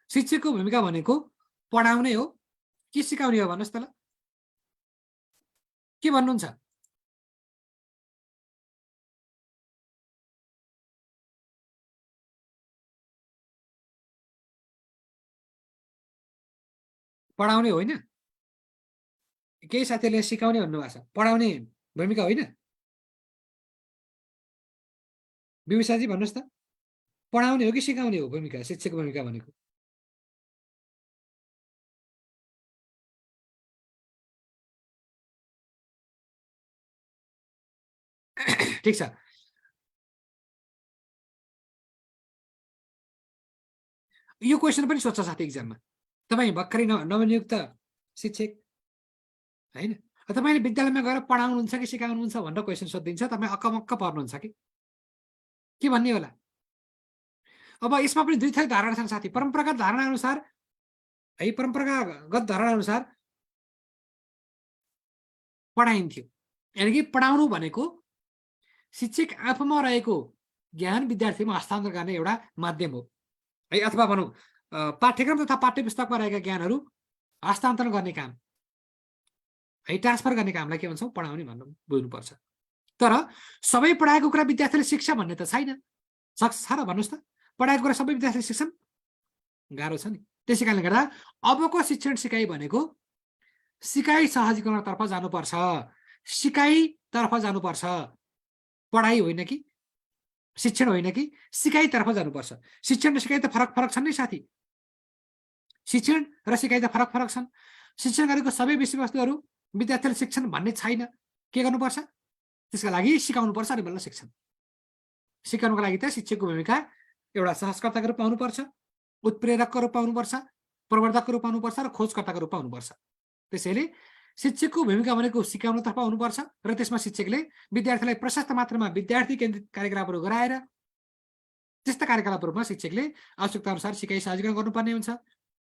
शिक्षकको भूमिका भनेको पढाउने हो कि सिकाउने हो भन्नुहोस् त ल, के भन्नुहुन्छ? पढाउने होइन? केही साथीहरूले सिकाउने भन्नुभएको छ, पढाउने भूमिका होइन? विविशाजी भन्नुहोस् त, पढाउने हो कि सिकाउने हो भूमिका, शिक्षकको भूमिका भनेको? ठिक छ, यो क्वेसन पनि सोध्छ साथी एक्जाममा। तपाईँ भर्खरै नवनियुक्त शिक्षक होइन, तपाईँले विद्यालयमा गएर पढाउनुहुन्छ कि सिकाउनुहुन्छ भनेर क्वेसन सोधिदिन्छ, तपाईँ अक्कमक्क पर्नुहुन्छ कि के भन्ने होला? अब यसमा पनि दुई थरी धारणा छन् साथी। परम्परागत धारणा अनुसार है, परम्परागत धारणा अनुसार पढाइन्थ्यो, यानि कि पढाउनु भनेको शिक्षक आफूमा रहेको ज्ञान विद्यार्थीमा हस्तान्तरण गर्ने एउटा माध्यम हो है, अथवा भनौँ पाठ्यक्रम तथा पाठ्य पुस्तकमा रहेका ज्ञानहरू हस्तान्तरण गर्ने काम है, ट्रान्सफर गर्ने कामलाई के भन्छौँ? पढाउने भन्नु बुझ्नुपर्छ। तर सबै पढाएको कुरा विद्यार्थीले शिक्ष भन्ने त छैन। सक्छ र भन्नुहोस् त? पढाएको कुरा सबै विद्यार्थीले शिक्षण गाह्रो छ नि। त्यसै कारणले गर्दा अबको शिक्षण सिकाइ भनेको सिकाइ सहजीकरणतर्फ जानुपर्छ, सिकाइतर्फ जानुपर्छ, पढाइ होइन कि, शिक्षण होइन कि, सिकाइतर्फ जानुपर्छ। शिक्षण र सिकाइ त फरक फरक छन् नि साथी। शिक्षण र सिकाइ त फरक फरक छन्। शिक्षण गरेको सबै विषयवस्तुहरू विद्यार्थीले शिक्षण भन्ने छैन। के गर्नुपर्छ? त्यसका लागि सिकाउनुपर्छ अनि बल्ल शिक्षण। सिकाउनुको लागि त शिक्षकको भूमिका एउटा सहजकर्ताको रूपमा हुनुपर्छ, उत्प्रेरकको रूपमा हुनुपर्छ, प्रवर्धकको रूपमा हुनुपर्छ र खोजकर्ताको रूपमा हुनुपर्छ। त्यसैले शिक्षकको भूमिका भनेको सिकाउनतर्फ हुनुपर्छ र त्यसमा शिक्षकले विद्यार्थीलाई प्रशस्त मात्रामा विद्यार्थी केन्द्रित कार्यकलापहरू गराएर त्यस्ता कार्यकलापहरूमा शिक्षकले आवश्यकता अनुसार सिकाइ सहजीकरण गर्नुपर्ने हुन्छ,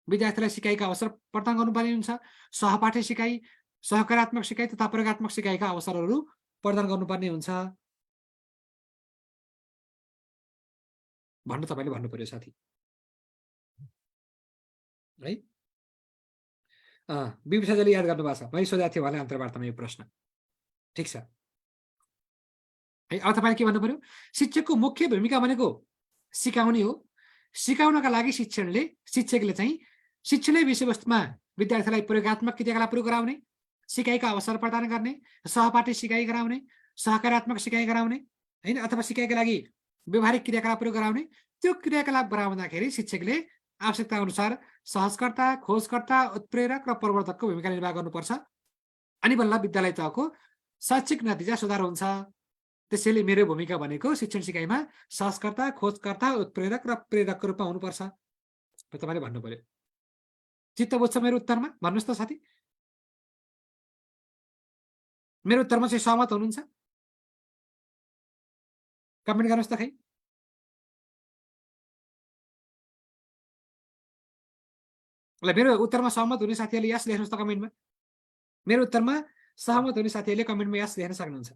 विद्यार्थीलाई सिकाइका अवसर प्रदान गर्नुपर्ने हुन्छ, सहपाठी सिकाइ, सहकार्यात्मक सिकाइ तथा प्रयोगात्मक सिकाइका अवसरहरू प्रदान गर्नुपर्ने हुन्छ भन्नु तपाईँले भन्नु पर्यो साथी है। विविशाजीले याद गर्नुभएको छ, मैले सोधेको थिएँ उहाँले अन्तर्वार्तामा यो प्रश्न। ठिक छ है। अब तपाईँले के भन्नु पर्यो? शिक्षकको मुख्य भूमिका भनेको सिकाउने हो। सिकाउनका लागि शिक्षकले चाहिँ शिक्षणीय विषयवस्तुमा विद्यार्थीलाई प्रयोगात्मक क्रियाकलापहरू गराउने, सिकाइका अवसर प्रदान गर्ने, सहपाठी सिकाइ गराउने, सहकार्यात्मक सिकाइ गराउने होइन, अथवा सिकाइका लागि व्यवहारिक क्रियाकलापहरू गराउने। त्यो क्रियाकलाप गराउँदाखेरि शिक्षकले आवश्यकता अनुसार सहजकर्ता, खोजकर्ता, उत्प्रेरक र प्रवर्धकको भूमिका निर्वाह गर्नुपर्छ। अनि बल्ल विद्यालय तहको शैक्षिक नतिजा सुधार हुन्छ। त्यसैले मेरो भूमिका भनेको शिक्षण सिकाइमा सहजकर्ता, खोजकर्ता, उत्प्रेरक र प्रेरकको रूपमा हुनुपर्छ। तपाईँले भन्नु पर्यो। चित्त बुझ्छ मेरो उत्तरमा? भन्नुहोस् त साथी, मेरो उत्तरमा चाहिँ सहमत हुनुहुन्छ? कमेन्ट गर्नुहोस् त खै। ल, मेरो उत्तरमा सहमत हुने साथीहरूले यस लेख्नुहोस् त कमेन्टमा। मेरो उत्तरमा सहमत हुने साथीहरूले कमेन्टमा यस लेख्न सक्नुहुन्छ।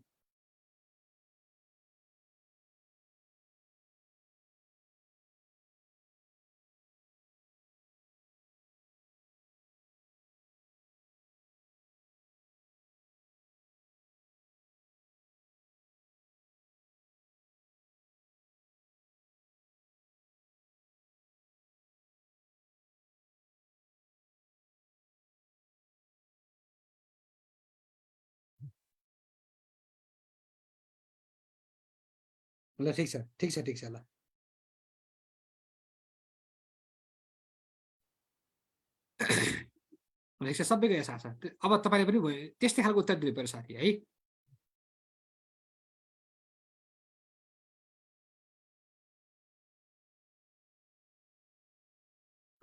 ल ठिक छ ठिक छ ठिक छ ल ठिक छ सबैको यस आशा अब तपाईँले पनि त्यस्तै खालको उत्तर दिनु पर्यो साथी है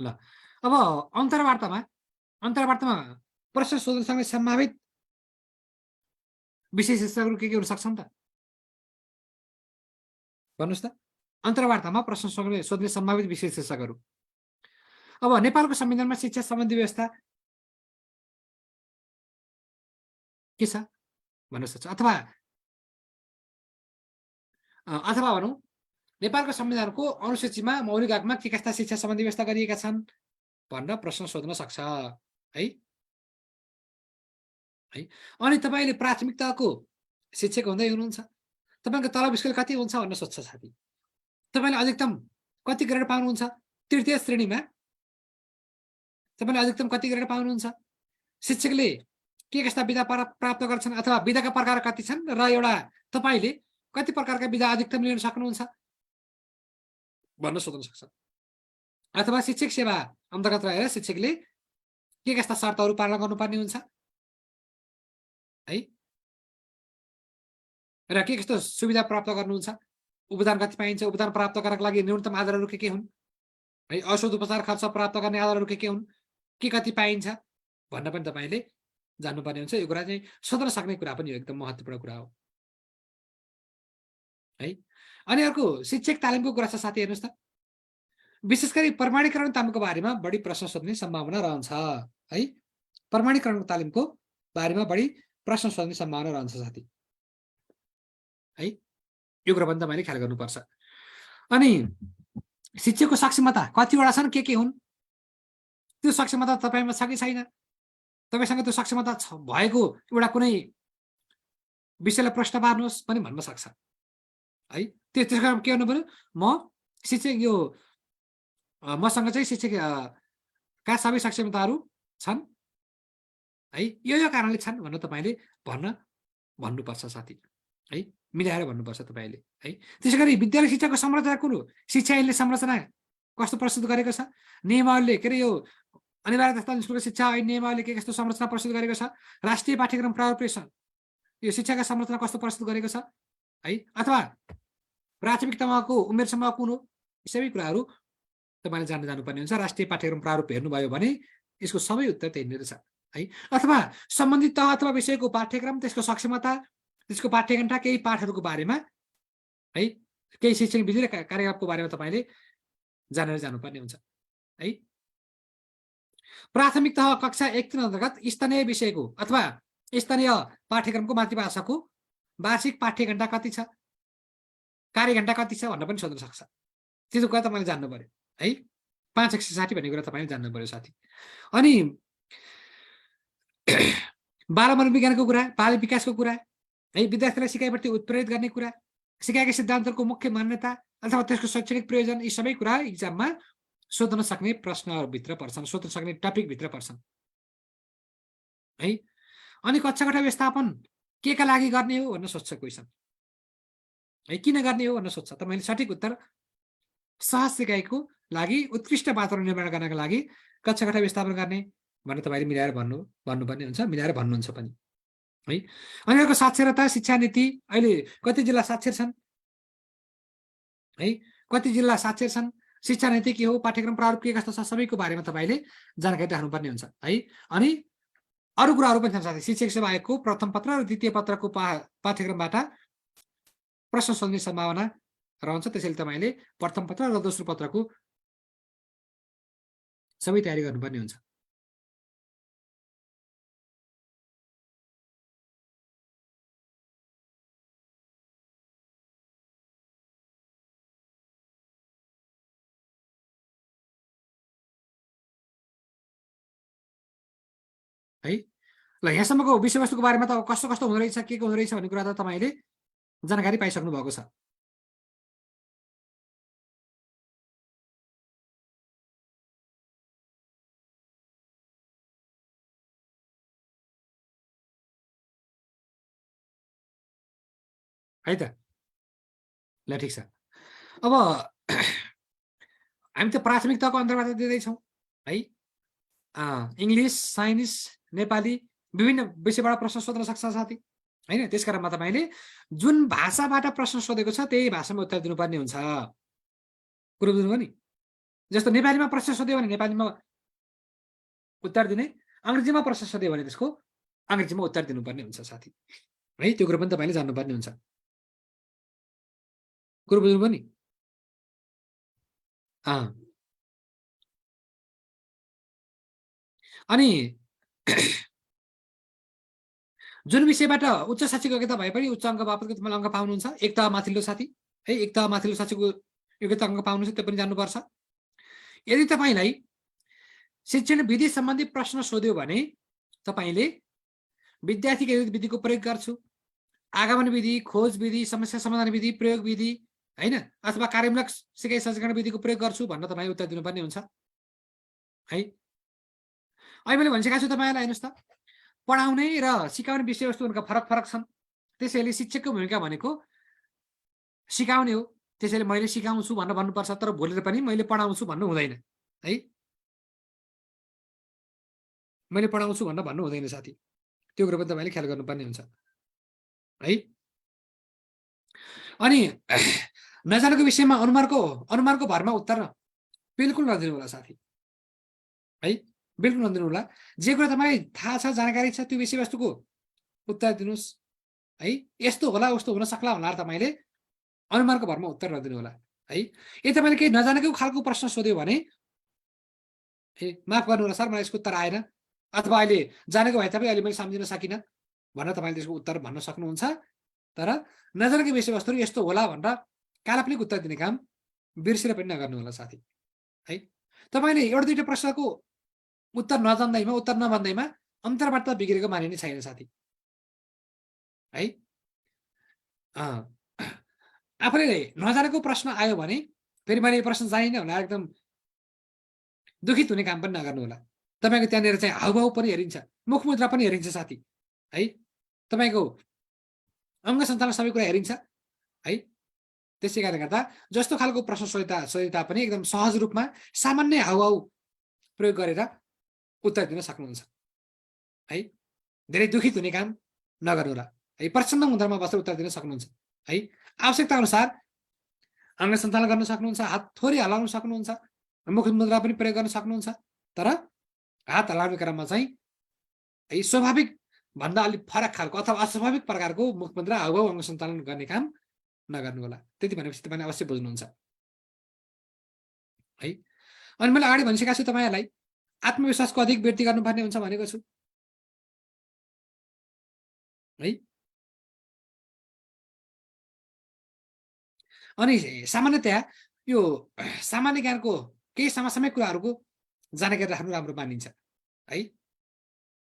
ल अब अन्तर्वार्तामा अन्तर्वार्तामा प्रश्न सोध्नसँगै सम्भावित विशेषताहरू के हुन सक्छन् त भन्नुहोस् त अन्तर्वार्तामा प्रश्न सोध्ने सम्भावित विशेषताहरू अब नेपालको संविधानमा शिक्षा सम्बन्धी व्यवस्था के छ भन्न सक्छ अथवा अथवा भनौँ नेपालको संविधानको अनुसूचीमा मौलिक हकमा के कस्ता शिक्षा सम्बन्धी व्यवस्था गरिएका छन् भनेर प्रश्न सोध्न सक्छ है है अनि तपाईँले प्राथमिकताको शिक्षक हुँदै हुनुहुन्छ तपाईँको तलब स्केल कति हुन्छ भन्न सोध्छ साथी तपाईँले अधिकतम कति ग्रेड पाउनुहुन्छ तृतीय श्रेणीमा तपाईँले अधिकतम कति ग्रेड पाउनुहुन्छ शिक्षकले के कस्ता विधा प्राप्त गर्छन् अथवा विधाका प्रकार कति छन् र एउटा तपाईँले कति प्रकारका विधा अधिकतम लिन सक्नुहुन्छ भन्न सोध्न सक्छ अथवा शिक्षक सेवा अन्तर्गत रहेर शिक्षकले के कस्ता शर्तहरू पालना गर्नुपर्ने हुन्छ है र के कस्तो सुविधा प्राप्त गर्नुहुन्छ उपदान कति पाइन्छ उपदान प्राप्त गर्नका लागि न्यूनतम आधारहरू के हुन् है औषध उपचार खर्च प्राप्त गर्ने आधारहरू के हुन् के कति पाइन्छ भन्न पनि तपाईँले जान्नुपर्ने हुन्छ यो कुरा चाहिँ सोध्न सक्ने कुरा पनि एकदम महत्त्वपूर्ण कुरा हो है अनि अर्को शिक्षक तालिमको कुरा छ साथी हेर्नुहोस् त विशेष गरी प्रमाणीकरण तालिमको बारेमा बढी प्रश्न सोध्ने सम्भावना रहन्छ है प्रमाणीकरण तालिमको बारेमा बढी प्रश्न सोध्ने सम्भावना रहन्छ साथी है यो कुरा पनि तपाईँले ख्याल गर्नुपर्छ अनि शिक्षकको सक्षमता कतिवटा छन् के हुन् त्यो सक्षमता तपाईँमा छ कि छैन तपाईँसँग त्यो सक्षमता भएको एउटा कुनै विषयलाई प्रश्न पार्नुहोस् पनि भन्न सक्छ है त्यस कारण के गर्नु पर्यो म शिक्षक यो मसँग चाहिँ शिक्षक का सबै सक्षमताहरू छन् है यो कारणले छन् भनेर तपाईँले भन्नुपर्छ साथी है मिलाएर भन्नुपर्छ तपाईँले है त्यसै गरी विद्यालय शिक्षाको संरचना कुन हो शिक्षा ऐनले संरचना कस्तो प्रस्तुत गरेको छ नियमावलीले के अरे यो अनिवार्य दस्तावेज स्कुलको शिक्षा ऐन नियमावलीले के कस्तो संरचना प्रस्तुत गरेको छ राष्ट्रिय पाठ्यक्रम प्रारूप यो शिक्षाका संरचना कस्तो प्रस्तुत गरेको छ है अथवा प्राथमिक तहको उमेर समूह कुन हो यी सबै कुराहरू तपाईँले जान्न जानुपर्ने हुन्छ राष्ट्रिय पाठ्यक्रम प्रारूप हेर्नुभयो भने यसको सबै उत्तर त्यहीँनिर छ है अथवा सम्बन्धित तह अथवा विषयको पाठ्यक्रम त्यसको सक्षमता त्यसको पाठ्यघण्टा केही पाठहरूको बारेमा है केही शैक्षणिक विधि र कार्यकलापको बारेमा तपाईँले जानेर जानुपर्ने हुन्छ है प्राथमिक तह कक्षा 1-3 अन्तर्गत स्थानीय विषयको अथवा स्थानीय पाठ्यक्रमको मातृभाषाको वार्षिक पाठ्यघण्टा कति छ कार्यघण्टा कति छ भन्न पनि सोध्न सक्छ त्यो कुरा तपाईँले जान्नु पर्यो है 560 भन्ने कुरा तपाईँले जान्नु पर्यो साथी अनि बाल मनोविज्ञानको कुरा बाल विकासको कुरा है विद्यार्थीलाई सिकाइप्रति उत्प्रेरित गर्ने कुरा सिकाएका सिद्धान्तहरूको मुख्य मान्यता अथवा त्यसको शैक्षणिक प्रयोजन यी सबै कुरा इक्जाममा सोध्न सक्ने प्रश्नहरूभित्र पर्छन् सोध्न सक्ने टपिकभित्र पर्छन् है अनि कक्षाकोठा व्यवस्थापन के का लागि गर्ने हो भन्न सोध्छ क्वेसन है किन गर्ने हो भन्न सोध्छ तपाईँले सठिक उत्तर सहज सिकाइको लागि उत्कृष्ट वातावरण निर्माण गर्नका लागि कक्षाकोठा व्यवस्थापन गर्ने भनेर तपाईँले मिलाएर भन्नुपर्ने हुन्छ मिलाएर भन्नुहुन्छ पनि है अनि अर्को साक्षरता शिक्षा नीति अहिले कति जिल्ला साक्षर छन् है कति जिल्ला साक्षर छन् शिक्षा नीति के हो पाठ्यक्रम प्रारूप के कस्तो छ सबैको बारेमा तपाईँले जानकारी राख्नुपर्ने हुन्छ है अनि अरू कुराहरू पनि छन् साथै शिक्षक सेवा आयोगको प्रथम पत्र र द्वितीय पत्रको पाठ्यक्रमबाट प्रश्न सोध्ने सम्भावना रहन्छ त्यसैले तपाईँले प्रथम पत्र र दोस्रो पत्रको सबै तयारी गर्नुपर्ने हुन्छ है ल यहाँसम्मको विषयवस्तुको बारेमा त कस्तो कस्तो हुँदो रहेछ के हुँदो रहेछ भन्ने कुरा त तपाईँले जानकारी पाइसक्नु भएको छ है त ल ठिक छ। अब हामी त प्राथमिक तहको अन्तर्वार्ता दिँदैछौँ है। इङ्ग्लिस, साइन्स, नेपाली विभिन्न विषयबाट प्रश्न सोध्न सक्छ साथी होइन। त्यसकारणमा तपाईँले जुन भाषाबाट प्रश्न सोधेको छ त्यही भाषामा उत्तर दिनुपर्ने हुन्छ। कुरो बुझ्नुभयो नि? जस्तो नेपालीमा प्रश्न सोध्यो भने नेपालीमा उत्तर दिने, अङ्ग्रेजीमा प्रश्न सोध्यो भने त्यसको अङ्ग्रेजीमा उत्तर दिनुपर्ने हुन्छ साथी है। त्यो कुरो पनि तपाईँले जान्नुपर्ने हुन्छ। कुरो बुझ्नुभयो नि? अनि जुन विषयबाट उच्च शैक्षिक योग्यता भए पनि उच्च अङ्क बापतको तपाईँले अङ्क पाउनुहुन्छ, एक तह माथिल्लो साथी है, एक तह माथिल्लो शैक्षिक योग्यता अङ्क पाउनुहुन्छ, त्यो पनि जान्नुपर्छ। यदि तपाईँलाई शिक्षण विधि सम्बन्धी प्रश्न सोध्यो भने तपाईँले विद्यार्थी केन्द्रित विधिको प्रयोग गर्छु, आगमन विधि, खोज विधि, समस्या समाधान विधि, प्रयोग विधि होइन, अथवा कार्यमूलक सिकाइ सञ्चालन विधिको प्रयोग गर्छु भनेर तपाईँ उत्तर दिनुपर्ने हुन्छ है। अहिले मैले भनिसकेको छु तपाईँलाई, हेर्नुहोस् त, पढाउने र सिकाउने विषयवस्तुहरूका फरक फरक छन्। त्यसैले शिक्षकको भूमिका भनेको सिकाउने हो। त्यसैले मैले सिकाउँछु भनेर भन्नुपर्छ, तर भोलिर पनि मैले पढाउँछु भन्नु हुँदैन है। मैले पढाउँछु भनेर भन्नु हुँदैन साथी, त्यो कुरो पनि तपाईँले ख्याल गर्नुपर्ने हुन्छ है। अनि नजानेको विषयमा अनुमानको भरमा उत्तर बिल्कुल नदिनु होला साथी है, बिल्कुल नदिनु होला। जे कुरा तपाईँलाई थाहा छ, जानकारी छ, त्यो विषयवस्तुको उत्तर दिनुहोस् है। यस्तो होला उस्तो हुन सक्ला भनेर तपाईँले अनुमानको भरमा उत्तर नदिनु होला है। यदि तपाईँले केही नजानेको खालको प्रश्न सोध्यो भने माफ गर्नु होला सर, मलाई यसको उत्तर आएन, अथवा अहिले जानेको भए तापनि अहिले मैले सम्झिन सकिनँ भनेर तपाईँले त्यसको उत्तर भन्न सक्नुहुन्छ। तर नजानेको विषयवस्तुहरू यस्तो होला भनेर काल्पनिक उत्तर दिने काम बिर्सेर पनि नगर्नु होला साथी है। तपाईँले एउटा दुईवटा प्रश्नको उत्तर नजान्दैमा, उत्तर नभन्दैमा अन्तर्वार्ता बिग्रेको मानिने छैन साथी है। आफूले नजानेको प्रश्न आयो भने फेरि मैले प्रश्न जानिनँ भनेर एकदम दुखित हुने काम पनि नगर्नु होला। तपाईँको त्यहाँनिर चाहिँ हाउभाउ पनि हेरिन्छ, मुखमुद्रा पनि हेरिन्छ साथी है, तपाईँको अङ्ग सञ्चालन सबै कुरा हेरिन्छ है। त्यसै कारणले गर्दा जस्तो खालको प्रश्न सोधिता पनि एकदम सहज रूपमा सामान्य हाउभाउ प्रयोग गरेर उत्तर दिन सक्नुहुन्छ है। धेरै दुखित हुने काम नगर्नु होला है, प्रचण्ड मुद्रामा बसेर उत्तर दिन सक्नुहुन्छ है। आवश्यकता अनुसार अङ्ग सञ्चालन गर्न सक्नुहुन्छ, हात थोरै हल्लाउन सक्नुहुन्छ, मुख मुद्रा पनि प्रयोग गर्न सक्नुहुन्छ, तर हात हल्लाउने क्रममा चाहिँ है स्वाभाविक भन्दा अलिक फरक खालको अथवा अस्वाभाविक प्रकारको मुख मुद्रा, हाउभाउ, अङ्ग सञ्चालन गर्ने काम नगर्नु होला। त्यति भनेपछि तपाईँले अवश्य बुझ्नुहुन्छ है। अनि मैले अगाडि भनिसकेको छु तपाईँहरूलाई आत्मविश्वासको अधिक वृद्धि गर्नुपर्ने हुन्छ भनेको छु है। अनि सामान्यतया यो सामान्य ज्ञानको केही समसामयिक कुराहरूको जानकारी राख्नु राम्रो मानिन्छ है।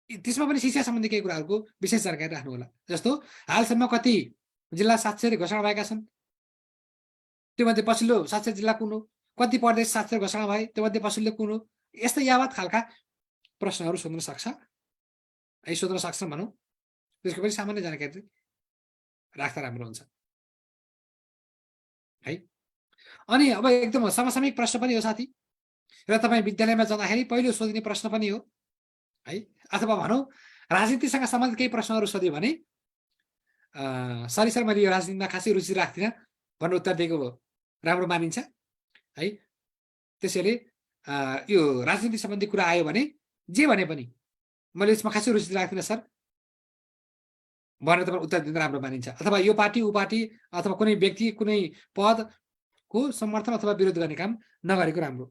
त्यसमा पनि शिक्षा सम्बन्धी केही कुराहरूको विशेष जानकारी राख्नु होला। जस्तो हालसम्म कति जिल्ला साक्षर घोषणा भएका छन्, त्योमध्ये पछिल्लो साक्षर जिल्ला कुन हो, कति प्रदेश साक्षर घोषणा भए, त्योमध्ये पछिल्लो कुन हो, यस्तै यावत खालका प्रश्नहरू सोध्न सक्छ है, सोध्न सक्छन् भनौँ। त्यसको पनि सामान्य जानकारी राख्दा राम्रो हुन्छ है। अनि अब एकदम समसामयिक प्रश्न पनि हो साथी, र तपाईँ विद्यालयमा जाँदाखेरि पहिलो सोधिने प्रश्न पनि हो है। अथवा भनौँ राजनीतिसँग सम्बन्धित केही प्रश्नहरू सोध्यो भने सर मैले यो राजनीतिमा खासै रुचि राख्दिनँ भनेर उत्तर दिएको राम्रो मानिन्छ है। त्यसैले यो राजनीति सम्बन्धी कुरा आयो भने जे भने पनि मैले यसमा खासै रुचि राख्दिनँ सर भनेर तपाईँ उत्तर दिँदा राम्रो मानिन्छ। अथवा यो पार्टी ऊ पार्टी अथवा कुनै व्यक्ति कुनै पदको समर्थन अथवा विरोध गर्ने काम नगरेको राम्रो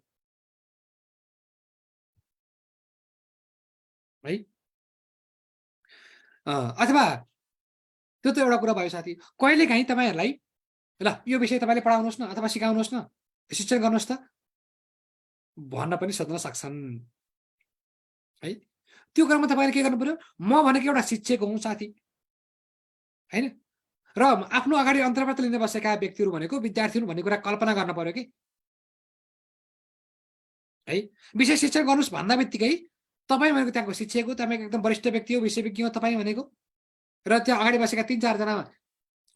है। अथवा त्यो त एउटा कुरा भयो साथी, कहिलेकाहीँ तपाईँहरूलाई ल यो विषय तपाईँले पढाउनुहोस् न अथवा सिकाउनुहोस् न, शिक्षण गर्नुहोस् त भन्न पनि सोध्न सक्छन् है। त्यो क्रममा तपाईँले के गर्नु पर्यो, म भनेको एउटा शिक्षक हुँ साथी होइन, र आफ्नो अगाडि अन्तर्वार्ता लिन बसेका व्यक्तिहरू भनेको विद्यार्थीहरू भन्ने कुरा कल्पना गर्न पर्यो कि है। विषय शिक्षण गर्नुहोस् भन्दा बित्तिकै तपाईँ भनेको त्यहाँको शिक्षक हो, तपाईँको एकदम वरिष्ठ व्यक्ति हो, विषय विज्ञ हो तपाईँ भनेको, र त्यहाँ अगाडि बसेका 3-4 जना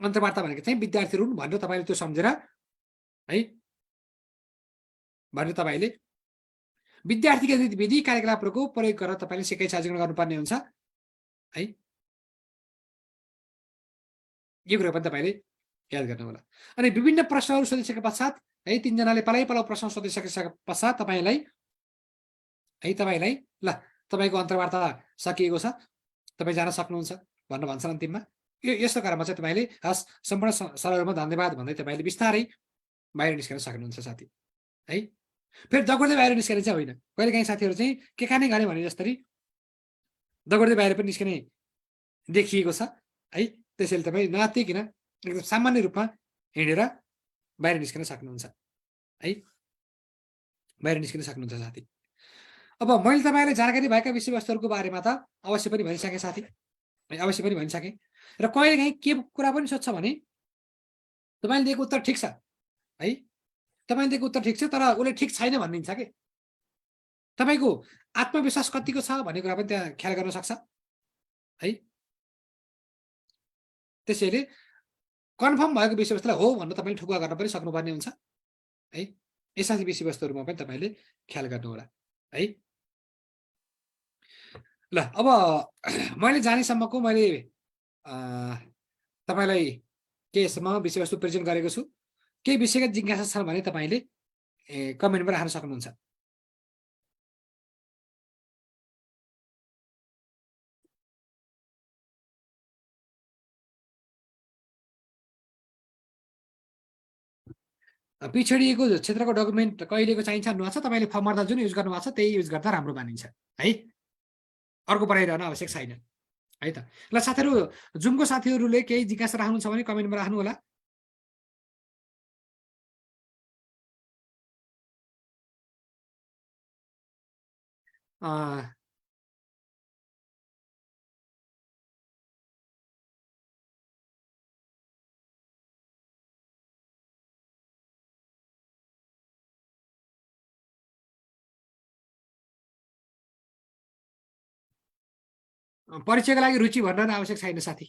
अन्तर्वार्ता भनेको चाहिँ विद्यार्थीहरू हुन् भनेर तपाईँले त्यो सम्झेर है भनेर तपाईँले विद्यार्थीका विधि कार्यकलापहरूको प्रयोग गरेर तपाईँले सिकाइ सार्वजनिक गर्नुपर्ने हुन्छ है। यो कुरा पनि तपाईँले याद गर्नु होला। अनि विभिन्न प्रश्नहरू सोधिसके पश्चात है तीनजनाले पलाउ प्रश्न सोधिसके पश्चात तपाईँलाई ल तपाईँको अन्तर्वार्ता सकिएको छ, तपाईँ जान सक्नुहुन्छ भनेर भन्छन् अन्तिममा। यस्तो क्रममा चाहिँ तपाईँले हस् सम्पूर्ण सरहरूमा धन्यवाद भन्दै तपाईँले बिस्तारै बाहिर निस्कन सक्नुहुन्छ साथी है। फेरि दगुर्दै बाहिर निस्कने चाहिँ होइन, कहिलेकाहीँ साथीहरू चाहिँ के खाने गर्ने भने जस्तरी दगुर्दै बाहिर पनि निस्कने देखिएको छ है। त्यसैले तपाईँ नआत्तिकिन एकदम सामान्य रूपमा हिँडेर बाहिर निस्कन सक्नुहुन्छ है, बाहिर निस्कन सक्नुहुन्छ साथी। अब मैले तपाईँलाई जानकारी भएका विषयवस्तुहरूको बारेमा त अवश्य पनि भनिसकेँ साथी, अवश्य पनि भनिसकेँ। र कहिलेकाहीँ के कुरा पनि सोध्छ भने तपाईँले दिएको उत्तर ठिक छ है, तपाईँले दिएको उत्तर ठिक छ तर उसले ठिक छैन भनिदिन्छ कि तपाईँको आत्मविश्वास कतिको छ भन्ने कुरा पनि त्यहाँ ख्याल गर्न सक्छ है। त्यसैले कन्फर्म भएको विषयवस्तुलाई हो भनेर तपाईँले ठुक्का गर्न पनि सक्नुपर्ने हुन्छ है। यस्ता विषयवस्तुहरूमा पनि तपाईँले ख्याल गर्नुहोला है। ल अब मैले जानेसम्मको मैले तपाईँलाई केहीसम्म विषयवस्तु प्रेजेन्ट गरेको छु। केही विषयगत जिज्ञासा छ भने तपाईँले कमेन्टमा राख्न सक्नुहुन्छ। पिछडिएको क्षेत्रको डकुमेन्ट कहिलेको चाहिन्छ भन्नुभएको छ, तपाईँले फर्म भर्दा जुन युज गर्नुभएको छ त्यही युज गर्दा राम्रो मानिन्छ है, अर्को बनाइरहन आवश्यक छैन है त। ल साथीहरू, जुमको साथीहरूले केही जिज्ञासा राख्नुहुन्छ भने कमेन्टमा राख्नु होला। परिचयको लागि रुचि भन्न आवश्यक छैन साथी।